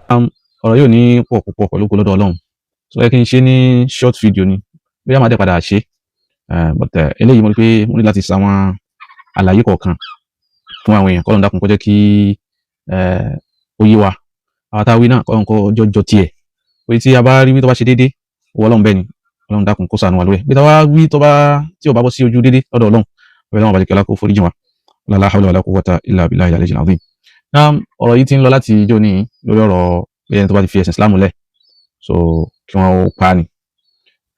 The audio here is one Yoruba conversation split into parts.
Ọ̀rọ̀ yóò ní pọ̀ púpọ̀ pẹ̀lú ògo lọ́dọ̀ Ọlọ́run. So yẹ kí n ṣe ní short video ni, bóyá máa dẹ̀ padà ṣe, but eléyìí, mo rí pé mo ní láti ṣàwọn àlàyé kọ̀ọ̀kan fún àwọn èèyàn. Kọ́lọ́n dákun kó jẹ́ kí ó yé wa. Àwọn táwí náà, kọ́lọ́n kó jọjọ tiẹ̀ pé tí a bá rí wí tó bá ṣe déédéé, owó Ọlọ́run bẹ́ẹ̀ ni. Ọlọ́run dákun kó ṣàánú wa lórí ẹ̀. Bí tá a bá wí tó bá tí ò bá bọ́ sí ojú déédéé lọ́dọ̀ Ọlọ́run, ọbẹ̀ náà balẹ̀ kí ọlá kó foríjì wa. La hawla wala quwwata illa billahi al-aliyyil azim. Náà, ọ̀rọ̀ yìí ti ń lọ láti ijó ní lórí ọ̀rọ̀ pé ẹni tó bá ti fi ẹ̀sìn Islam lẹ̀, so kí wọ́n ó pa á ni.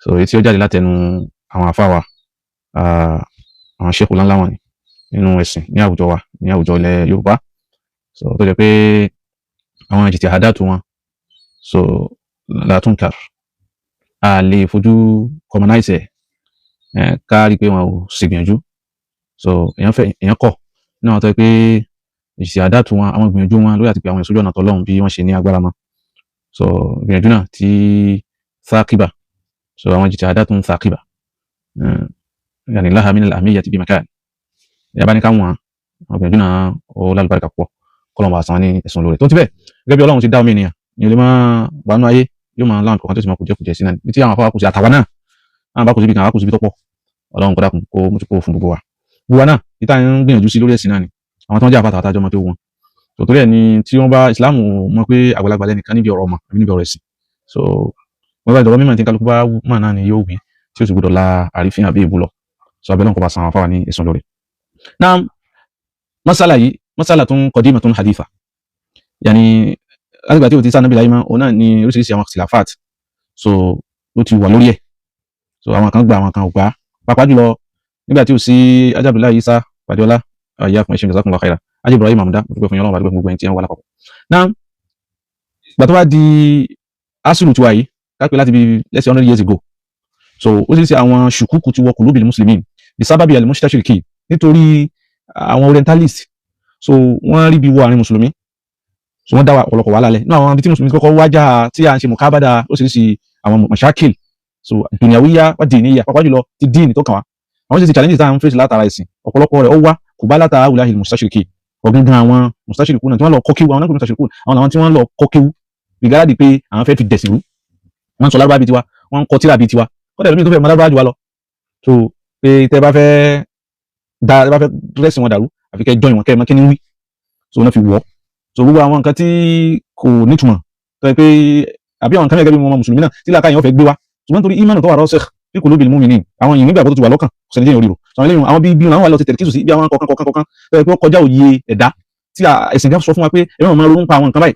So èyí tí ó jáde látẹnu àwọn àfáà wa, àwọn ṣéèkù ńláńlá wọn ni nínú ẹ̀sìn ní àwùjọ wa, ní àwùjọ ilẹ̀ Yorùbá, so tó jẹ́ pé àwọn ijtihadatu wọn, so la tunkar, a lè fojú commonize ẹ̀ ká rí i pé wọn ò ṣègbìyànjú. So èèyàn fẹ́, èèyàn kọ̀ náà, tó jẹ́ pé ijtihadatu wọn, àwọn ìgbìyànjú wọn lórí àti pé àwọn ìsójú ọ̀nà tọ́lọ́run bí wọ́n ṣe ní agbára mọ́. So ìgbìyànjú náà tí thaqiba, so àwọn ijtihadatun thaqiba, yani laha min al-ahmiyyati bi makan. Ìyá bá ní ká wọn àwọn ìgbìyànjú náà, ó lálùbáríkà púpọ̀. Kọ́lọ́n bá san ní ẹ̀sùn lórí tó ti bẹ́ẹ̀. Gẹ́gẹ́ bí Ọlọ́run ti dá omi ènìyàn ní olè máa wà nínú ayé, yóò máa láwọn kọ̀ọ̀kan tó ti máa kùjẹ́ sí náà ní tí àwọn afọwọ́ kù sí àtàwọn náà, àwọn bá kù síbi kan, àwọn kù síbi tó pọ̀. Ọlọ́run kó dákun kó mójúkó fún gbogbo wa. Gbogbo wa náà ìta ń gbìyànjú sí lórí ẹ̀sìn náà ni àwọn tó ń jẹ́ àfàtà àtàjọ ọmọ tó wọn. So torí ẹ̀ ni tí wọ́n bá ìsìláàmù mọ̀ pé àgbàlagbà lẹ́nìkan níbi ọ̀rọ̀ ọmọ àbí níbi ọ̀rọ̀ ẹ̀sìn. So wọ́n bá ìdọ̀rọ̀ mímọ̀ tí kálukú bá mọ̀ náà ni yóò wí, tí ó sì gbọdọ̀ la àrífín àbí èbú lọ. So abẹ́lẹ́ kó bá san àwọn afáwà ní ẹ̀sùn lórí. Náà, masala yìí, masalatun qadimatun haditha, yani látìgbà tí o ti sáà nábì láyé mọ́, òun náà ni oríṣiríṣi àwọn ikhtilafat so ló ti wà lórí ẹ̀. So àwọn kan gba, àwọn kan ò gbà, pàápàá jùlọ nígbà tí o sí Abdullahi Isa Padiola ayé fún ẹṣin. Jazakumullahu khaira, Ajé Ibrahim Amuda, mo dúpẹ́ fún yín. Ọlọ́run bá dúpẹ́ fún gbogbo ẹni tí wọ́n wà lápapọ̀. Náà, ìgbà tó bá di asùlù tiwa yìí, kápẹ́ láti bí, let's say, 100 years ago, so ó sì ṣe àwọn ṣùkúkù ti wọ qulubil muslimin bisababi al-mustashrikin, nítorí àwọn orientalist. So wọ́n rí bí wọ àárín mùsùlùmí, so wọ́n dá ọ̀pọ̀lọpọ̀ wàhálà lẹ̀ nínú àwọn ibi tí mùsùlùmí kọ́kọ́ wájà tí à ń ṣe mukabada oríṣiríṣi àwọn mashakil, so dunyawiya wa diniya, pàápàá jùlọ ti díìnì tó kàn wá. Àwọn sì challenges tá à ń face látara ẹ̀sìn, ọ̀pọ̀lọpọ̀ rẹ̀ ó wá kò bá látara wùláhì mustashrikin, ọ̀gángan àwọn mustashirikun náà tí wọ́n lọ kọ́ kéwú. Àwọn náà kò mustashirikun, àwọn làwọn tí wọ́n lọ kọ́ kéwú gbìgáàdì pé àwọn fẹ́ fi dẹ̀sìn rú. Wọ́n ń sọ lárúbá bíi tiwa, wọ́n ń kọ́ tíra bíi tiwa, kọ́dà lómi tó fẹ́ mọ lárúbá jù wá lọ. So pé tẹ́ bá fẹ́ da, tẹ́ bá fẹ́ rẹ́sìn wọn dàrú, àfi kẹ́ join wọn, kẹ́ ẹ mọ kí ni wí. So wọ́n fi wọ́. So gbogbo àwọn nǹkan tí kò nítumọ̀ tó yẹ pé àbí àwọn nǹkan gẹ́gẹ́ bí wọn mùsùlùmí náà tí làákàyè wọn fẹ́ gbé wá, ṣùgbọ́n torí ìmánu tó wà rasikh fi qulubil mu'minin, àwọn èèyàn nígbàgbọ́ tó ti wà lọ́kàn, kò sẹ́ni jẹ́ oríro. So àwọn eléyìí, àwọn bíi àwọn wà lọ ti tẹ̀lé kíṣù sí bí àwọn kọ̀ọ̀kan kọ̀ọ̀kan kọ̀ọ̀kan tó yẹ pé ó kọjá òye ẹ̀dá tí ẹ̀sìn kan sọ fún wa pé ẹ má máa ronú pa àwọn nǹkan báyìí.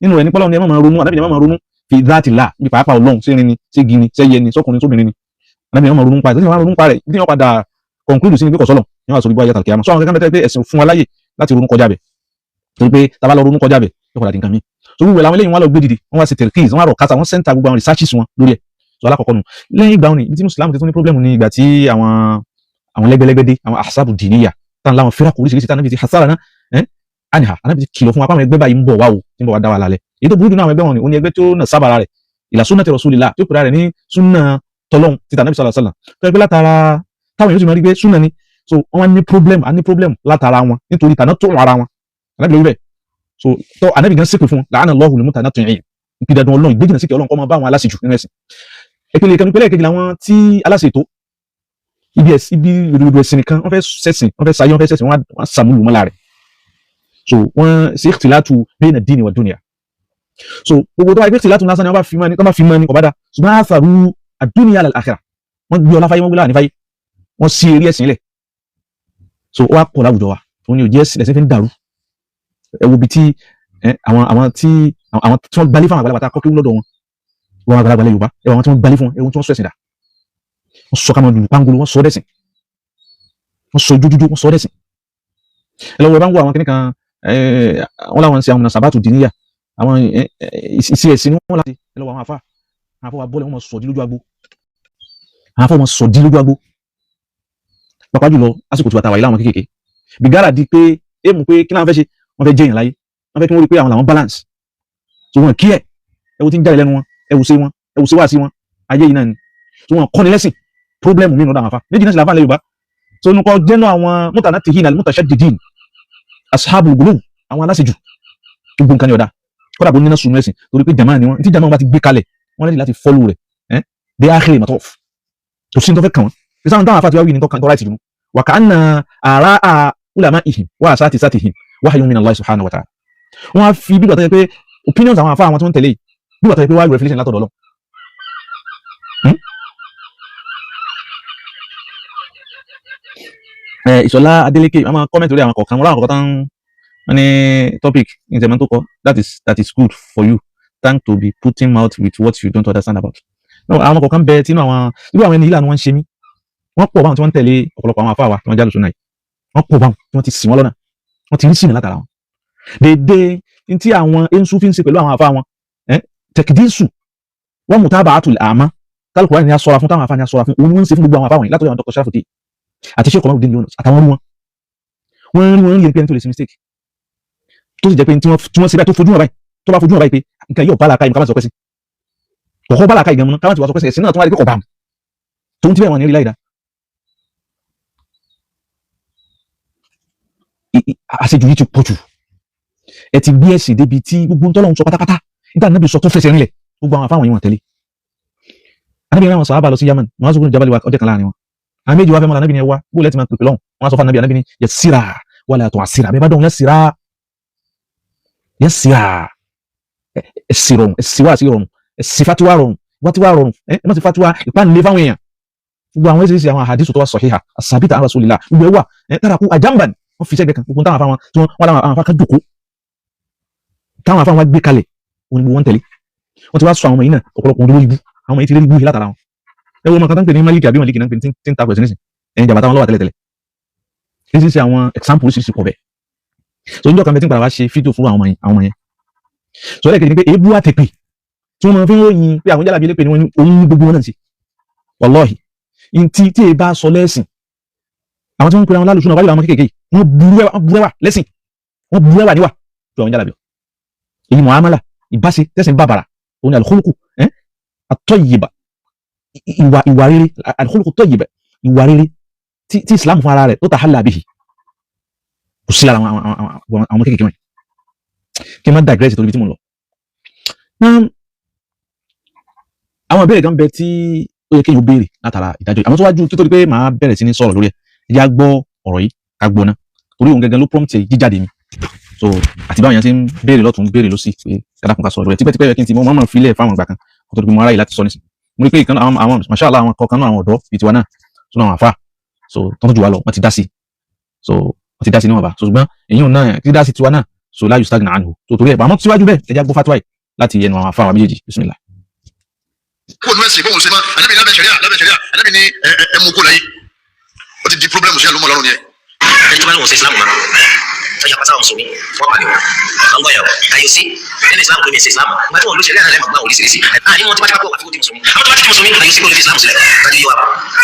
Nínú rẹ̀ ní pọ́lọ́ ni ẹ má máa ronú, ànábì ni ẹ má máa ronú fi dhatillah, bí pàápàá Ọlọ́run, sí irin ni, sí igi ni, sẹ́yẹ ni, sọ́kùnrin sóbìnrin ni. Ànábì ni ẹ má máa ronú pa ẹ̀. Tó sì máa ronú pa rẹ̀ bí wọ́n padà conclude sí ni pé kò sọ́lọ̀ ní wàá sọ ibú ayé àtàkìyàmọ́. So àwọn kankan bẹ́ẹ̀ pé ẹ̀sìn fún wa láyè láti ronú kọjá bẹ̀, torí pé tá a bá lọ ronú kọjá bẹ̀, yóò padà di nǹkan mi. So gbogbo àwọn eléyìí, wọn lọ gbé dìde, wọn wá sí terkiz, wọn wá rọ kásá, wọn center gbogbo àwọn researches wọn lórí ẹ̀. So alákọ̀ọ́kọ́ nù. Lẹ́yìn ìgbà wọn ni ibi tí mùsùlùmí ti tún ní problem ní ìgbà tí àwọn lẹ́gbẹ́lẹ́gbẹ́ dé, àwọn ahsabu diniya tán, láwọn fíràkù oríṣiríṣi tán níbi ti hasara náà ẹ́ àníhà. Anábì ti kìlọ̀ fún wa pé àwọn ẹgbẹ́ báyìí ń bọ̀ wá o, tí ń bọ̀ wá dá wa lálẹ́. Èyí tó burú jù náà, àwọn ẹgbẹ́ wọn ni, ó ní ẹgbẹ́ tó nà sábàrà rẹ̀ ila sunnati rasulillah, tó pèrè rẹ̀ ní súnà tọlọ́hun títà Nábì sallallahu alaihi wasallam, tó yẹ pé látara táwọn èèyàn sì máa rí pé súnà ni. So wọ́n wá ní problem, a ní problem látara wọn nítorí tàná tó ara wọn. Anábì lórí bẹ́ẹ̀. So tó anábì gan ṣépè fún, la'ana Allahu al-mutanatti'in, ìpìdàdùn Ọlọ́run, ìgbéjìnà síkẹ̀ Ọlọ́run kó máa bá àwọn aláṣejù nínú ẹ̀sìn. Ìpele kan, ìpele kejì làwọn tí aláṣẹ ètò ibi ẹ̀sìn, ibi ròdòdò ẹ̀sìn nìkan, wọ́n fẹ́ sẹ̀sìn, wọ́n fẹ́ sayé, wọ́n fẹ́ sẹ̀sìn, wọ́n sàmúlò mọ́lá rẹ̀. So wọ́n ṣe ikhtilatu bayna ad-dini wa dunya. So gbogbo tó bá gbé ikhtilatu lásán ni wọ́n bá fi mọ́ ni, tó bá fi mọ́ ni kò bá dá, ṣùgbọ́n atharu ad-dunya ala al-akhirah, wọ́n gbé ọlá fáyé, wọ́n gbé láàrin fáyé, wọ́n sí eré ẹ̀sìn lẹ̀. So ó wá pọ̀ láwùjọ wa, òun ni ò jẹ́ ẹ̀sìn fi ń dàrú. Ẹ wo bi tí àwọn tí wọ́n gbalé fún àwọn àgbàlagbà tá a kọ́ kéwú lọ́dọ̀ wọn, wọn àgbàlagbà lẹ Yorùbá, ẹ wọ àwọn tí wọ́n gbalé fún wọn, ẹ wọ́n tí wọ́n sọ ẹ̀sìn dà. Wọ́n sọ ká máa lùlù pangolo, wọ́n sọ dẹ̀sìn. Wọ́n sọ jójójó, wọ́n sọ dẹ̀sìn. Ẹ lọ́wọ́, ẹ bá ń wo àwọn kìnnìkan, wọ́n láwọn ń ṣe àwọn munasabatu diniya, àwọn ìṣe ẹ̀sìn ni wọ́n láti. Ẹ lọ́wọ́ àwọn àfa wa bọ́ọ̀lù, wọ́n mọ̀ sọ̀dí lójú agbo, àwọn àfa wọn sọ̀dí lójú agbo, pàápàá jùlọ lásìkò tí wàá tàwáyé láwọn kéékèèké bìgára di pé èèmù pé kí láwọn fẹ́ ṣe, wọ́n fẹ́ jẹ́yàn láyé, wọ́n fẹ́ kí wọ́n rí pé àwọn làwọn balance. So wọn kí ẹ wo tí ń jáde lẹ́nu wọn, ẹ wò sí wọn, ẹ wò sí wá sí wọn, ayé yìí náà ni. So wọn kọ́ni lẹ́sìn. Problem mi nù àwọn afa méjì náà sì làfáà lẹ́ Yorùbá. So nukọ jẹ́nu àwọn mutanattihin al-mutashaddidin, ashabul ghuluw, àwọn aláṣejù, gbogbo nǹkan ni ọ̀dà. Kódà bó níná sunu ẹ̀sìn, torí pé jama ni wọ́n. Tí jama wọn bá ti gbé kalẹ̀, wọ́n lẹ́yìn láti follow rẹ̀ ẹ́ dé áhìrì mọ́tọ́f. Kò sí ní tó fẹ́ kàn wọ́n. Bí sáwọn táwọn afáàtì wá wí ní tó kàn tó right jù. Wa ka'anna ara'a ulama'ihim wa asatizatihim wahyun min Allah subhanahu wa ta'ala. Wọ́n á fi bí gbàtọ́ yẹ pé opinions àwọn afá àwọn tí wọ́n ń tẹ̀lé yìí, bí gbàtọ́ yẹ pé wáyé revelation látọ̀dọ̀ Ọlọ́run. Ìṣọ̀lá Adeleke, wọ́n máa comment lórí àwọn kọ̀ọ̀kan wọn láwọn kọ̀ọ̀kan tán. Wọ́n ní topic ìjẹ̀mọ́ tó kọ, that is good for you, thank to be putting mouth with what you don't understand about. No, àwọn kọ̀ọ̀kan bẹ tínú àwọn irú àwọn ẹni yìí lànà wọ́n ń ṣe mí. Wọ́n pọ̀ báwọn tí wọ́n ń tẹ̀lé ọ̀pọ̀lọpọ̀ àwọn afáwa tí wọ́n jálù sọ́nà yìí. Wọ́n pọ̀ báwọn tí wọ́n ti ṣì wọ́n lọ́nà, wọ́n ti rí sìnà látara wọn. Dédé tí àwọn ensu fi ń ṣe pẹ̀lú àwọn afá wọn, tẹkidisu wọ́n mú tábà àtúlẹ̀ àmọ́ kálukú wáyé ni a sọra fún, táwọn afá ni a sọra fún, òun ni wọ́n ń ṣe fún gbogbo àwọn afá wọ̀nyí látọ̀dọ̀ àwọn Dr. Sharafuddin àti Sheikh Komarudin Yunus àtàwọn ọmọ wọn. Wọ́n rí ẹni tó lè ṣe mistake, tó sì jẹ́ pé tí wọ́n ṣe báyìí, tó fojú wọn báyìí, tó bá fojú wọn báyìí pé nǹkan yóò bá làákàyè, ká má sọ pé sí kọ̀kọ́ bá làákàyè gan-an, ká má ti wá sọ pé sí ẹ̀sìn náà tó wá rí pé kò bá mu tó ń tí bẹ́ẹ̀ wọn ní rí láìda. Àṣejù yìí ti pọ̀ jù. Ẹ ti gbé ẹ̀sìn débi tí gbogbo ntọ́lọ́hún sọ pátápátá níta níbi sọ tó fẹsẹ̀ rinlẹ̀, gbogbo àwọn afáwọn yìí wọ́n tẹ̀lé. Anábì rán àwọn sàhábà lọ sí Yaman. Mu'adh ibn Jabal wà ọjọ́ kan láàrin wọn. Àwọn méjì wá fẹ́ mọ́. Anábì ni ẹ wá bó lẹ́tì máa pèpè lọ́hùn. Wọ́n sọ fún anábì, anábì ni yassira wala tu'assira. Bẹ́ẹ̀ bá dọ̀hún, yassira, yassira, ẹ sì rọrùn, ẹ sì wá sí rọrùn, ẹ sì fatiwa rọrùn, watiwa rọrùn, ẹ má sì fatiwa ìpánilé fáwọn èèyàn. Gbogbo àwọn oríṣiríṣi àwọn àhàdísù tó wà sọ̀híhà àsàbíta an rasulillah, gbogbo ẹ wà ẹ tára kú àjàmbàn. Wọ́n fi sẹ́gbẹ̀ẹ́ kan gbogbo táwọn afáwọn tí wọ́n láwọn afá kan jòkó, táwọn afáwọn gbé kalẹ̀, òun ni gbogbo wọn tẹ̀lé. Wọ́n ti wá sọ àwọn ọmọ yìí náà, ọ̀pọ̀lọpọ̀ wọn lórí ibú. Àwọn ọmọ yìí ti rí ibú yìí látara wọn. Ẹ wo ọmọ kan tó ń pè ní Maliki àbí Maliki náà ń pè ní tí ń takò ẹ̀sìn nísìn ẹ̀yìn jàbátà wọn lọ́wọ́ tẹ́lẹ̀tẹ́lẹ̀. Oríṣiríṣi àwọn example oríṣiríṣi pọ̀ bẹ́ẹ̀. So níjọ́ kan bẹ tí ń padà wá ṣe fídíò fún àwọn ọmọ yẹn, àwọn ọmọ yẹn. So ẹlẹ́kẹ̀ẹ́ ni pé èébú àtẹ̀pè tí wọ́n máa fi ń ròyìn pé àwọn jálàbí elépè ni wọ́n ní òun ní gbogbo wọn náà ṣe. Wàláhì, ntí tí èé bá sọ lẹ́sìn, àwọn tí wọ́n ń pera wọn lálùsùn náà wáyé, àwọn kéékèèké wọ́n burú ẹwà lẹ́sìn, wọ́n burú ẹwà níwà ju àwọn jálàbí lọ. Èyí muamala, ìbáṣe tẹ̀sìn bàbàrà, òun ni al-khuluqu at-tayyiba, ìwà rere, al-khuluqu at-tayyiba, ìwà rere tí Islam fún ara rẹ̀ tó tahalla bihi, kò sí lára àwọn kéékèèké wọn. Kí n má digress torí ibi tí mo ń lọ. Àwọn ìbéèrè kan bẹ tí ó yẹ kéèyàn béèrè látara ìdájọ́ yìí. Àmọ́ tó wájú kí tó di pé màá bẹ̀rẹ̀ sí ní sọ̀rọ̀ lórí ẹ̀, ẹ jẹ́ á gbọ́ ọ̀rọ̀ yìí, ká gbọ́ ná, torí òun gangan ló prompt jíjáde mi. So àti báwọn yẹn ti ń béèrè lọ́tún, béèrè lọ́sì pé kádàkùn ká sọ̀rọ̀ lórí ẹ̀. Tipẹ́tipẹ́ yẹ kí n ti mọ mọ́ filẹ̀ fáwọn ìgbà kan kó tó di pé mo ráyè láti sọ nísìn. Mo rí pé ìkan àwọn mashallah, àwọn kọ̀ọ̀kan náà, àwọn ọ̀dọ́ bíi tiwa náà tó náà, àwọn àfà so tó ń jù wá lọ, wọ́n ti dá sí. So wọ́n ti dá sí níwọ̀nba. So ṣùgbọ́n èyí ò náà ti dá sí tiwa náà, so la yustagna anhu. So torí ẹ̀ àmọ́ síwájú bẹ́ẹ̀, ẹ jẹ́ á gbọ́ fatwa yìí láti ẹnu àwọn àfà wa méjèèjì. Bismillah. Kó nu ẹsìn bóun ṣe mọ. Anabi ní lábẹ́ sẹríà, lábẹ́ sẹríà, anabi ní ẹ ẹ mú kó láyé, ó ti di problem sí àlùmọ lọ́rùn yẹn. Ẹni tó bá lóun ṣe Islam mọ́, tó yapa sáwọn mùsùlùmí, wọ́n pàdé wọn à ń gbọ́ yàwó àyò sí nínú Islam pé mi ṣe Islam. Ìgbà tí wọn ló ṣẹlẹ̀ àná lẹ́mọ̀ gbọ́n oríṣiríṣi àní wọn ti bá dápọ̀ àfikún di mùsùlùmí. Àwọn tó bá ti di mùsùlùmí, àyò sí kó lè fi Islam sílẹ̀ tàbí yíwa.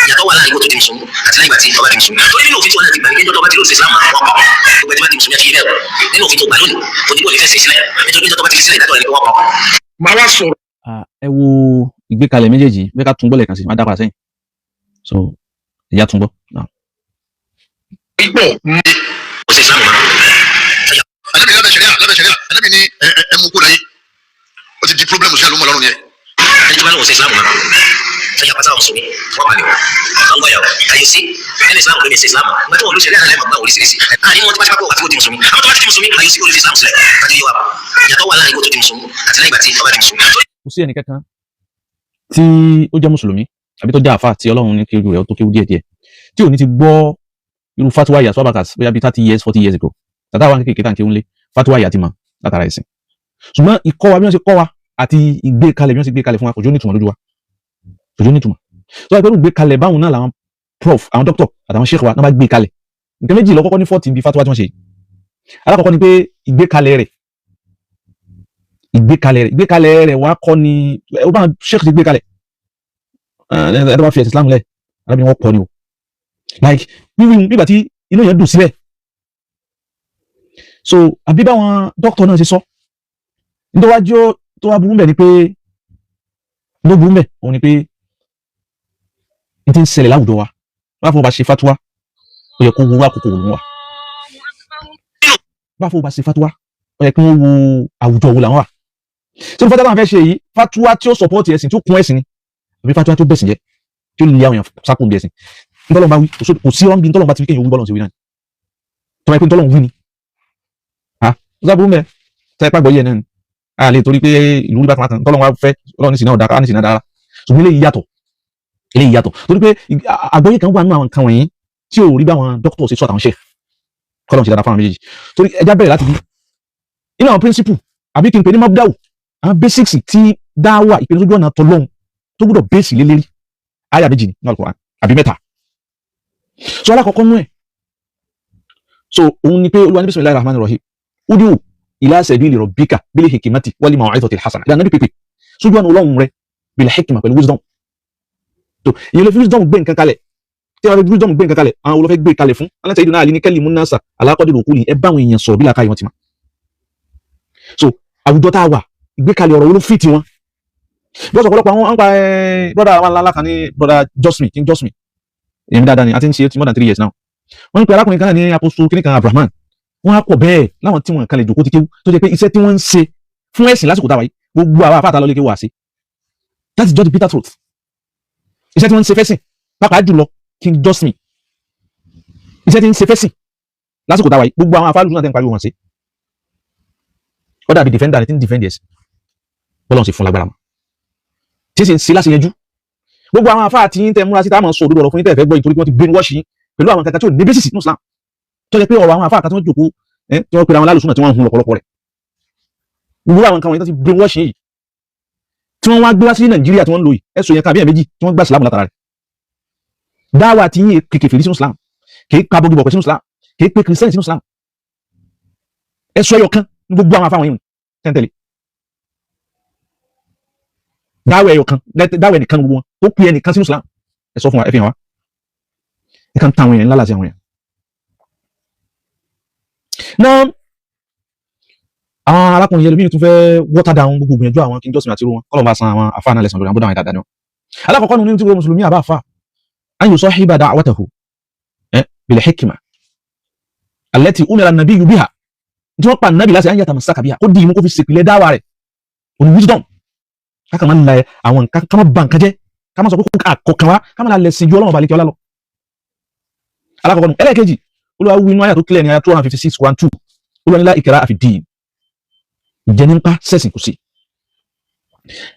Ìyàtọ̀ wà láàrin kó tó di mùsùlùmí àti lẹ́yìn ìgbà tí ọba di mùsùlùmí, torí nínú òfin tí wọn náà ti gbà ní kéjọ́ tó bá ti lóò ṣe Islam, àwọn kọ̀ gbogbo ẹni bá di mùsùlùmí àti yé bẹ́ẹ̀ nínú òfin tó gbà lónìí, kò ní kó lè fẹ́ ṣe sílẹ̀, nítorí pé tó bá ti fi sílẹ̀, ìdájọ́ rẹ̀ ni pé wọ́n kọ̀. Màá wá sọ̀rọ̀. Ẹ wo ìgbékalẹ̀ méjèèjì bẹ́ẹ̀, ká tún gbọ́ lẹ́ẹ̀kan sí, má dá padà sẹ́yìn. So ẹ̀yà tún gbọ́. Ipò Kò ṣe Islam mọ́. Anabi ní lábẹ́ sẹríà, lábẹ́ sẹríà, anabi ní ẹ ẹ mú kó láyé, ó ti di problem sí àlùmọ lọ́rùn yẹn. Ẹni tó bá lóun ṣe Islam mọ́, tó yapa sáwọn mùsùlùmí, wọ́n pàdé wọn à ń gbọ́ yàwó àyò sí nínú Islam pé mi ṣe Islam. Ìgbà tí wọn ló ṣẹlẹ̀ àná lẹ́mọ̀ gbọ́n oríṣiríṣi àní wọn ti bá dápọ̀ àfikún di mùsùlùmí. Àwọn tó bá ti di mùsùlùmí, àyò sí kó lè fi Islam sílẹ̀ tàbí yíwa. Ìyàtọ̀ wà láàrin kó tó di mùsùlùmí àti lẹ́yìn ìgbà tí ọba di mùsùlùmí. Kò sí ẹnì kankan tí ó jẹ́ mùsùlùmí àbí tó jẹ́ àfà tí Ọlọ́run ní kéwú rẹ̀ tó kéwú díẹ̀díẹ̀ tí ò ní ti gbọ́ irú fatuwa yìí àsọ́bàkàs bóyá bíi 30 years, 40 years ago, tàtà àwọn kékeré tá à ń kéwú ńlé, fatuwa yìí àti mọ̀ látara ẹ̀sìn. Ṣùgbọ́n ìkọ́ wa bí wọ́n ṣe kọ́ wa àti ìgbé kalẹ̀ bí wọ́n ṣe gbé kalẹ̀ fún wa kò jó nítumọ̀ lójú wa, kò jó nítumọ̀. Tó wáyé pé gbé kalẹ̀ báwọn náà làwọn prof, àwọn doctor àtàwọn sheikh wa náà bá gbé kalẹ̀. Nǹkan méjì ló kọ́kọ́ ní fault bíi fatuwa tí wọ́n ṣe yìí. Alákọ̀ọ́kọ́ ni pé ìgbékalẹ̀ rẹ̀, ìgbékalẹ̀ rẹ̀ wá kọ́ ni ó bá sheikh ti gbé kalẹ̀. Ẹ tó bá fi ẹ̀sìn Islam lẹ̀, arábìnrin wọn pọ̀ ni o, like wíwí nígbà tí inú yẹn dùn síbẹ̀. So àbí báwọn doctor náà ṣe sọ nítorí wájú tó wá burú mbẹ̀ ni pé ló burú mbẹ̀ òun ni pé n ti ń ṣẹlẹ̀ láwùjọ wa. Bá fọwọ́ bá ṣe fatuwa, ó yẹ kó wo àkókò òun wà. Bá fọwọ́ bá ṣe fatuwa, ó yẹ kí wọ́n wo àwùjọ wo làwọn wà. Tí fatuwa táwọn fẹ́ ṣe yìí, fatuwa tí ó support ẹ̀sìn, tí ó kún ẹ̀sìn ni, àbí fatuwa tí ó bẹ̀sìn jẹ́, tí ó lè àwọn èèyàn sákùn bí ẹ̀sìn? Ntọ́lọ́n bá wí, kò sí ọ́n bí ntọ́lọ́n bá ti wí kéèyàn wí bọ́lọ́n sí wí náà, tó bá yẹ pé ntọ́lọ́n wí ni. Ha, ó sábà mẹ́ tẹ́ ẹ pàgbọ́ yẹ náà ni a lè torí pé ìlú rí bákan bákan, ntọ́lọ́n wa fẹ́ Ọlọ́run ní sì náà dára, ní sì náà dára. Ṣùgbọ́n eléyìí yàtọ̀, eléyìí yàtọ̀, torí pé àgbọ́yé kan wà nínú àwọn nǹkan wọ̀nyí tí ò rí bí àwọn dókítà ṣe sọ àtàwọn ṣe kọ́lọ́n ṣe dáadáa fáwọn méjèèjì. Torí ẹja bẹ̀rẹ̀ láti bí inú àwọn principle, àbí kí n pè ní mabda'u, àwọn basics tí dáwà ìpinnu sójú ọ̀nà tọlọ́hun tó gbọ́dọ̀ base lé lérí. Àyà méjì ní Al-Qur'an àbí mẹ́ta. So alákọ̀ọ́kọ́ nú ẹ̀, so òun ni pé Olúwa ní bismillahir rahmanir rahim, ud'u ila sabili rabbika bil hikmati wal maw'izatil hasana. Ìdáná pípé sójú ọ̀nà Ọlọ́run rẹ, bil hikma, pẹ̀lú wisdom. Tó ìyẹn lè fi wisdom gbé nǹkan kalẹ̀. Tí wọ́n fi wisdom gbé nǹkan kalẹ̀, àwọn olùfẹ́ gbé kalẹ̀ fún aláǹtẹ̀ ìdùnnú àlè ní kallimun nasa ala qadri uquli, ẹ bá àwọn èèyàn sọ̀rọ̀ bí làákàyè wọn ti mọ̀. So àwùjọ tá a wà, ìgbékalẹ̀ ọ̀rọ̀ wo ló fit wọn? Bí wọ́n sọ ọ̀pọ̀lọpọ̀ àwọn ń pa ẹ́ brother àwọn ńlá kan ní brother Josmi, King Josmi, èmi dáadáa ni, a ti ń ṣe more than 3 years now. Wọ́n ń pe arákùnrin kan náà ní apostle kíní kan Abraham. Wọ́n á pọ̀ bẹ́ẹ̀ láwọn tí wọ́n kan lè jòkó ti kéwú, tó jẹ́ pé iṣẹ́ tí wọ́n ń ṣe fún ẹ̀sìn lásìkò táwa yìí, gbogbo àwọn afáàtà lọ́lé kéwú wá sí. That is just the bitter truth. Iṣẹ́ tí wọ́n ń ṣe fẹ́sìn, pàápàá jùlọ King Josmi, iṣẹ́ tí ń ṣe fẹ́sìn lásìkò táwa yìí, gbogbo àwọn afáàlù náà tẹ́ ń pariwo wọn sí, ó dàbí defender ni tí ń defend ẹ̀sìn. Bọ́lá sì fún lágbára mọ́ tí sì ń ṣe láti yanjú gbogbo àwọn afáà tí ń tẹ múra sí tá a máa sọ òdodo ọ̀rọ̀ fún yín tẹ́ fẹ́ gbọ́, ìtorí pé wọ́n ti brainwash yín pẹ̀lú àwọn kankan tí ò ní basis nínú Islam, tó jẹ́ pé ọ̀rọ̀ àwọn afáà kan tí wọ́n jòkó tí wọ́n pe àwọn alálùsùnà tí wọ́n ń hun lọ́pọ̀lọpọ̀ rẹ̀. Gbogbo àwọn nǹkan wọ̀nyí tó ti brainwash yìí tí wọ́n wá gbé wá sí Nàìjíríà tí wọ́n ń lò yìí, ẹ̀sùn yẹn kan àbí ẹ̀ méjì tí wọ́n gbà sílámù látara rẹ̀. Dáwà tí yín kèkè fèrè sínú Islam, kì í pa bọ́gì bọ̀pẹ̀ sínú Islam, kì í pe kìrìsìtẹ́nì sínú Islam. Ẹ̀sùn ẹyọ kan ní gbogbo àwọn afáwọn yìí tẹ́ntẹ́lẹ̀. Dáwà ẹyọ kan, dáwà ẹnìkan gbogbo wọn tó pe ẹnìkan sínú Islam, ẹ sọ fún wa, ẹ fi hàn wá. Ẹ kàn ta àwọn èèyàn ńlá láti àwọn èèyàn náà. Àwọn arákùnrin yẹn lómi tún fẹ́ water down gbogbo gbìyànjú àwọn King Joseph àti irú wọn. Kọ́lọ̀ bá san àwọn àfáà náà lẹ́sàn lórí àwọn bọ́dọ̀ àwọn ìdàdà ni wọn. Alákọ̀ọ́kọ́ nínú tí wọ́n mùsùlùmí àbá àfáà an yusahiba da'watahu bil hikma allati umira an-nabiyyu biha, tí wọ́n pa nàbì láti an yatamassaka biha, kó dì í mú, kó fi ṣèpìlẹ̀ dáwà rẹ̀, òní wisdom. Káka máa ń la àwọn nǹkan ká má ba nǹkan jẹ́, ká má sọ pé kó kàn wá, ká má la lẹ̀sìn ju Ọlọ́run balẹ̀ kí ọlá lọ. Alákọ̀ọ́kọ́ nù. Ẹlẹ́ẹ̀kejì, Olúwa wí inú àyà tó clear ní àyà 256 1 2, Olúwa ní la ikraha fi ddin, ìjẹnipa sẹ̀sìn kò sí.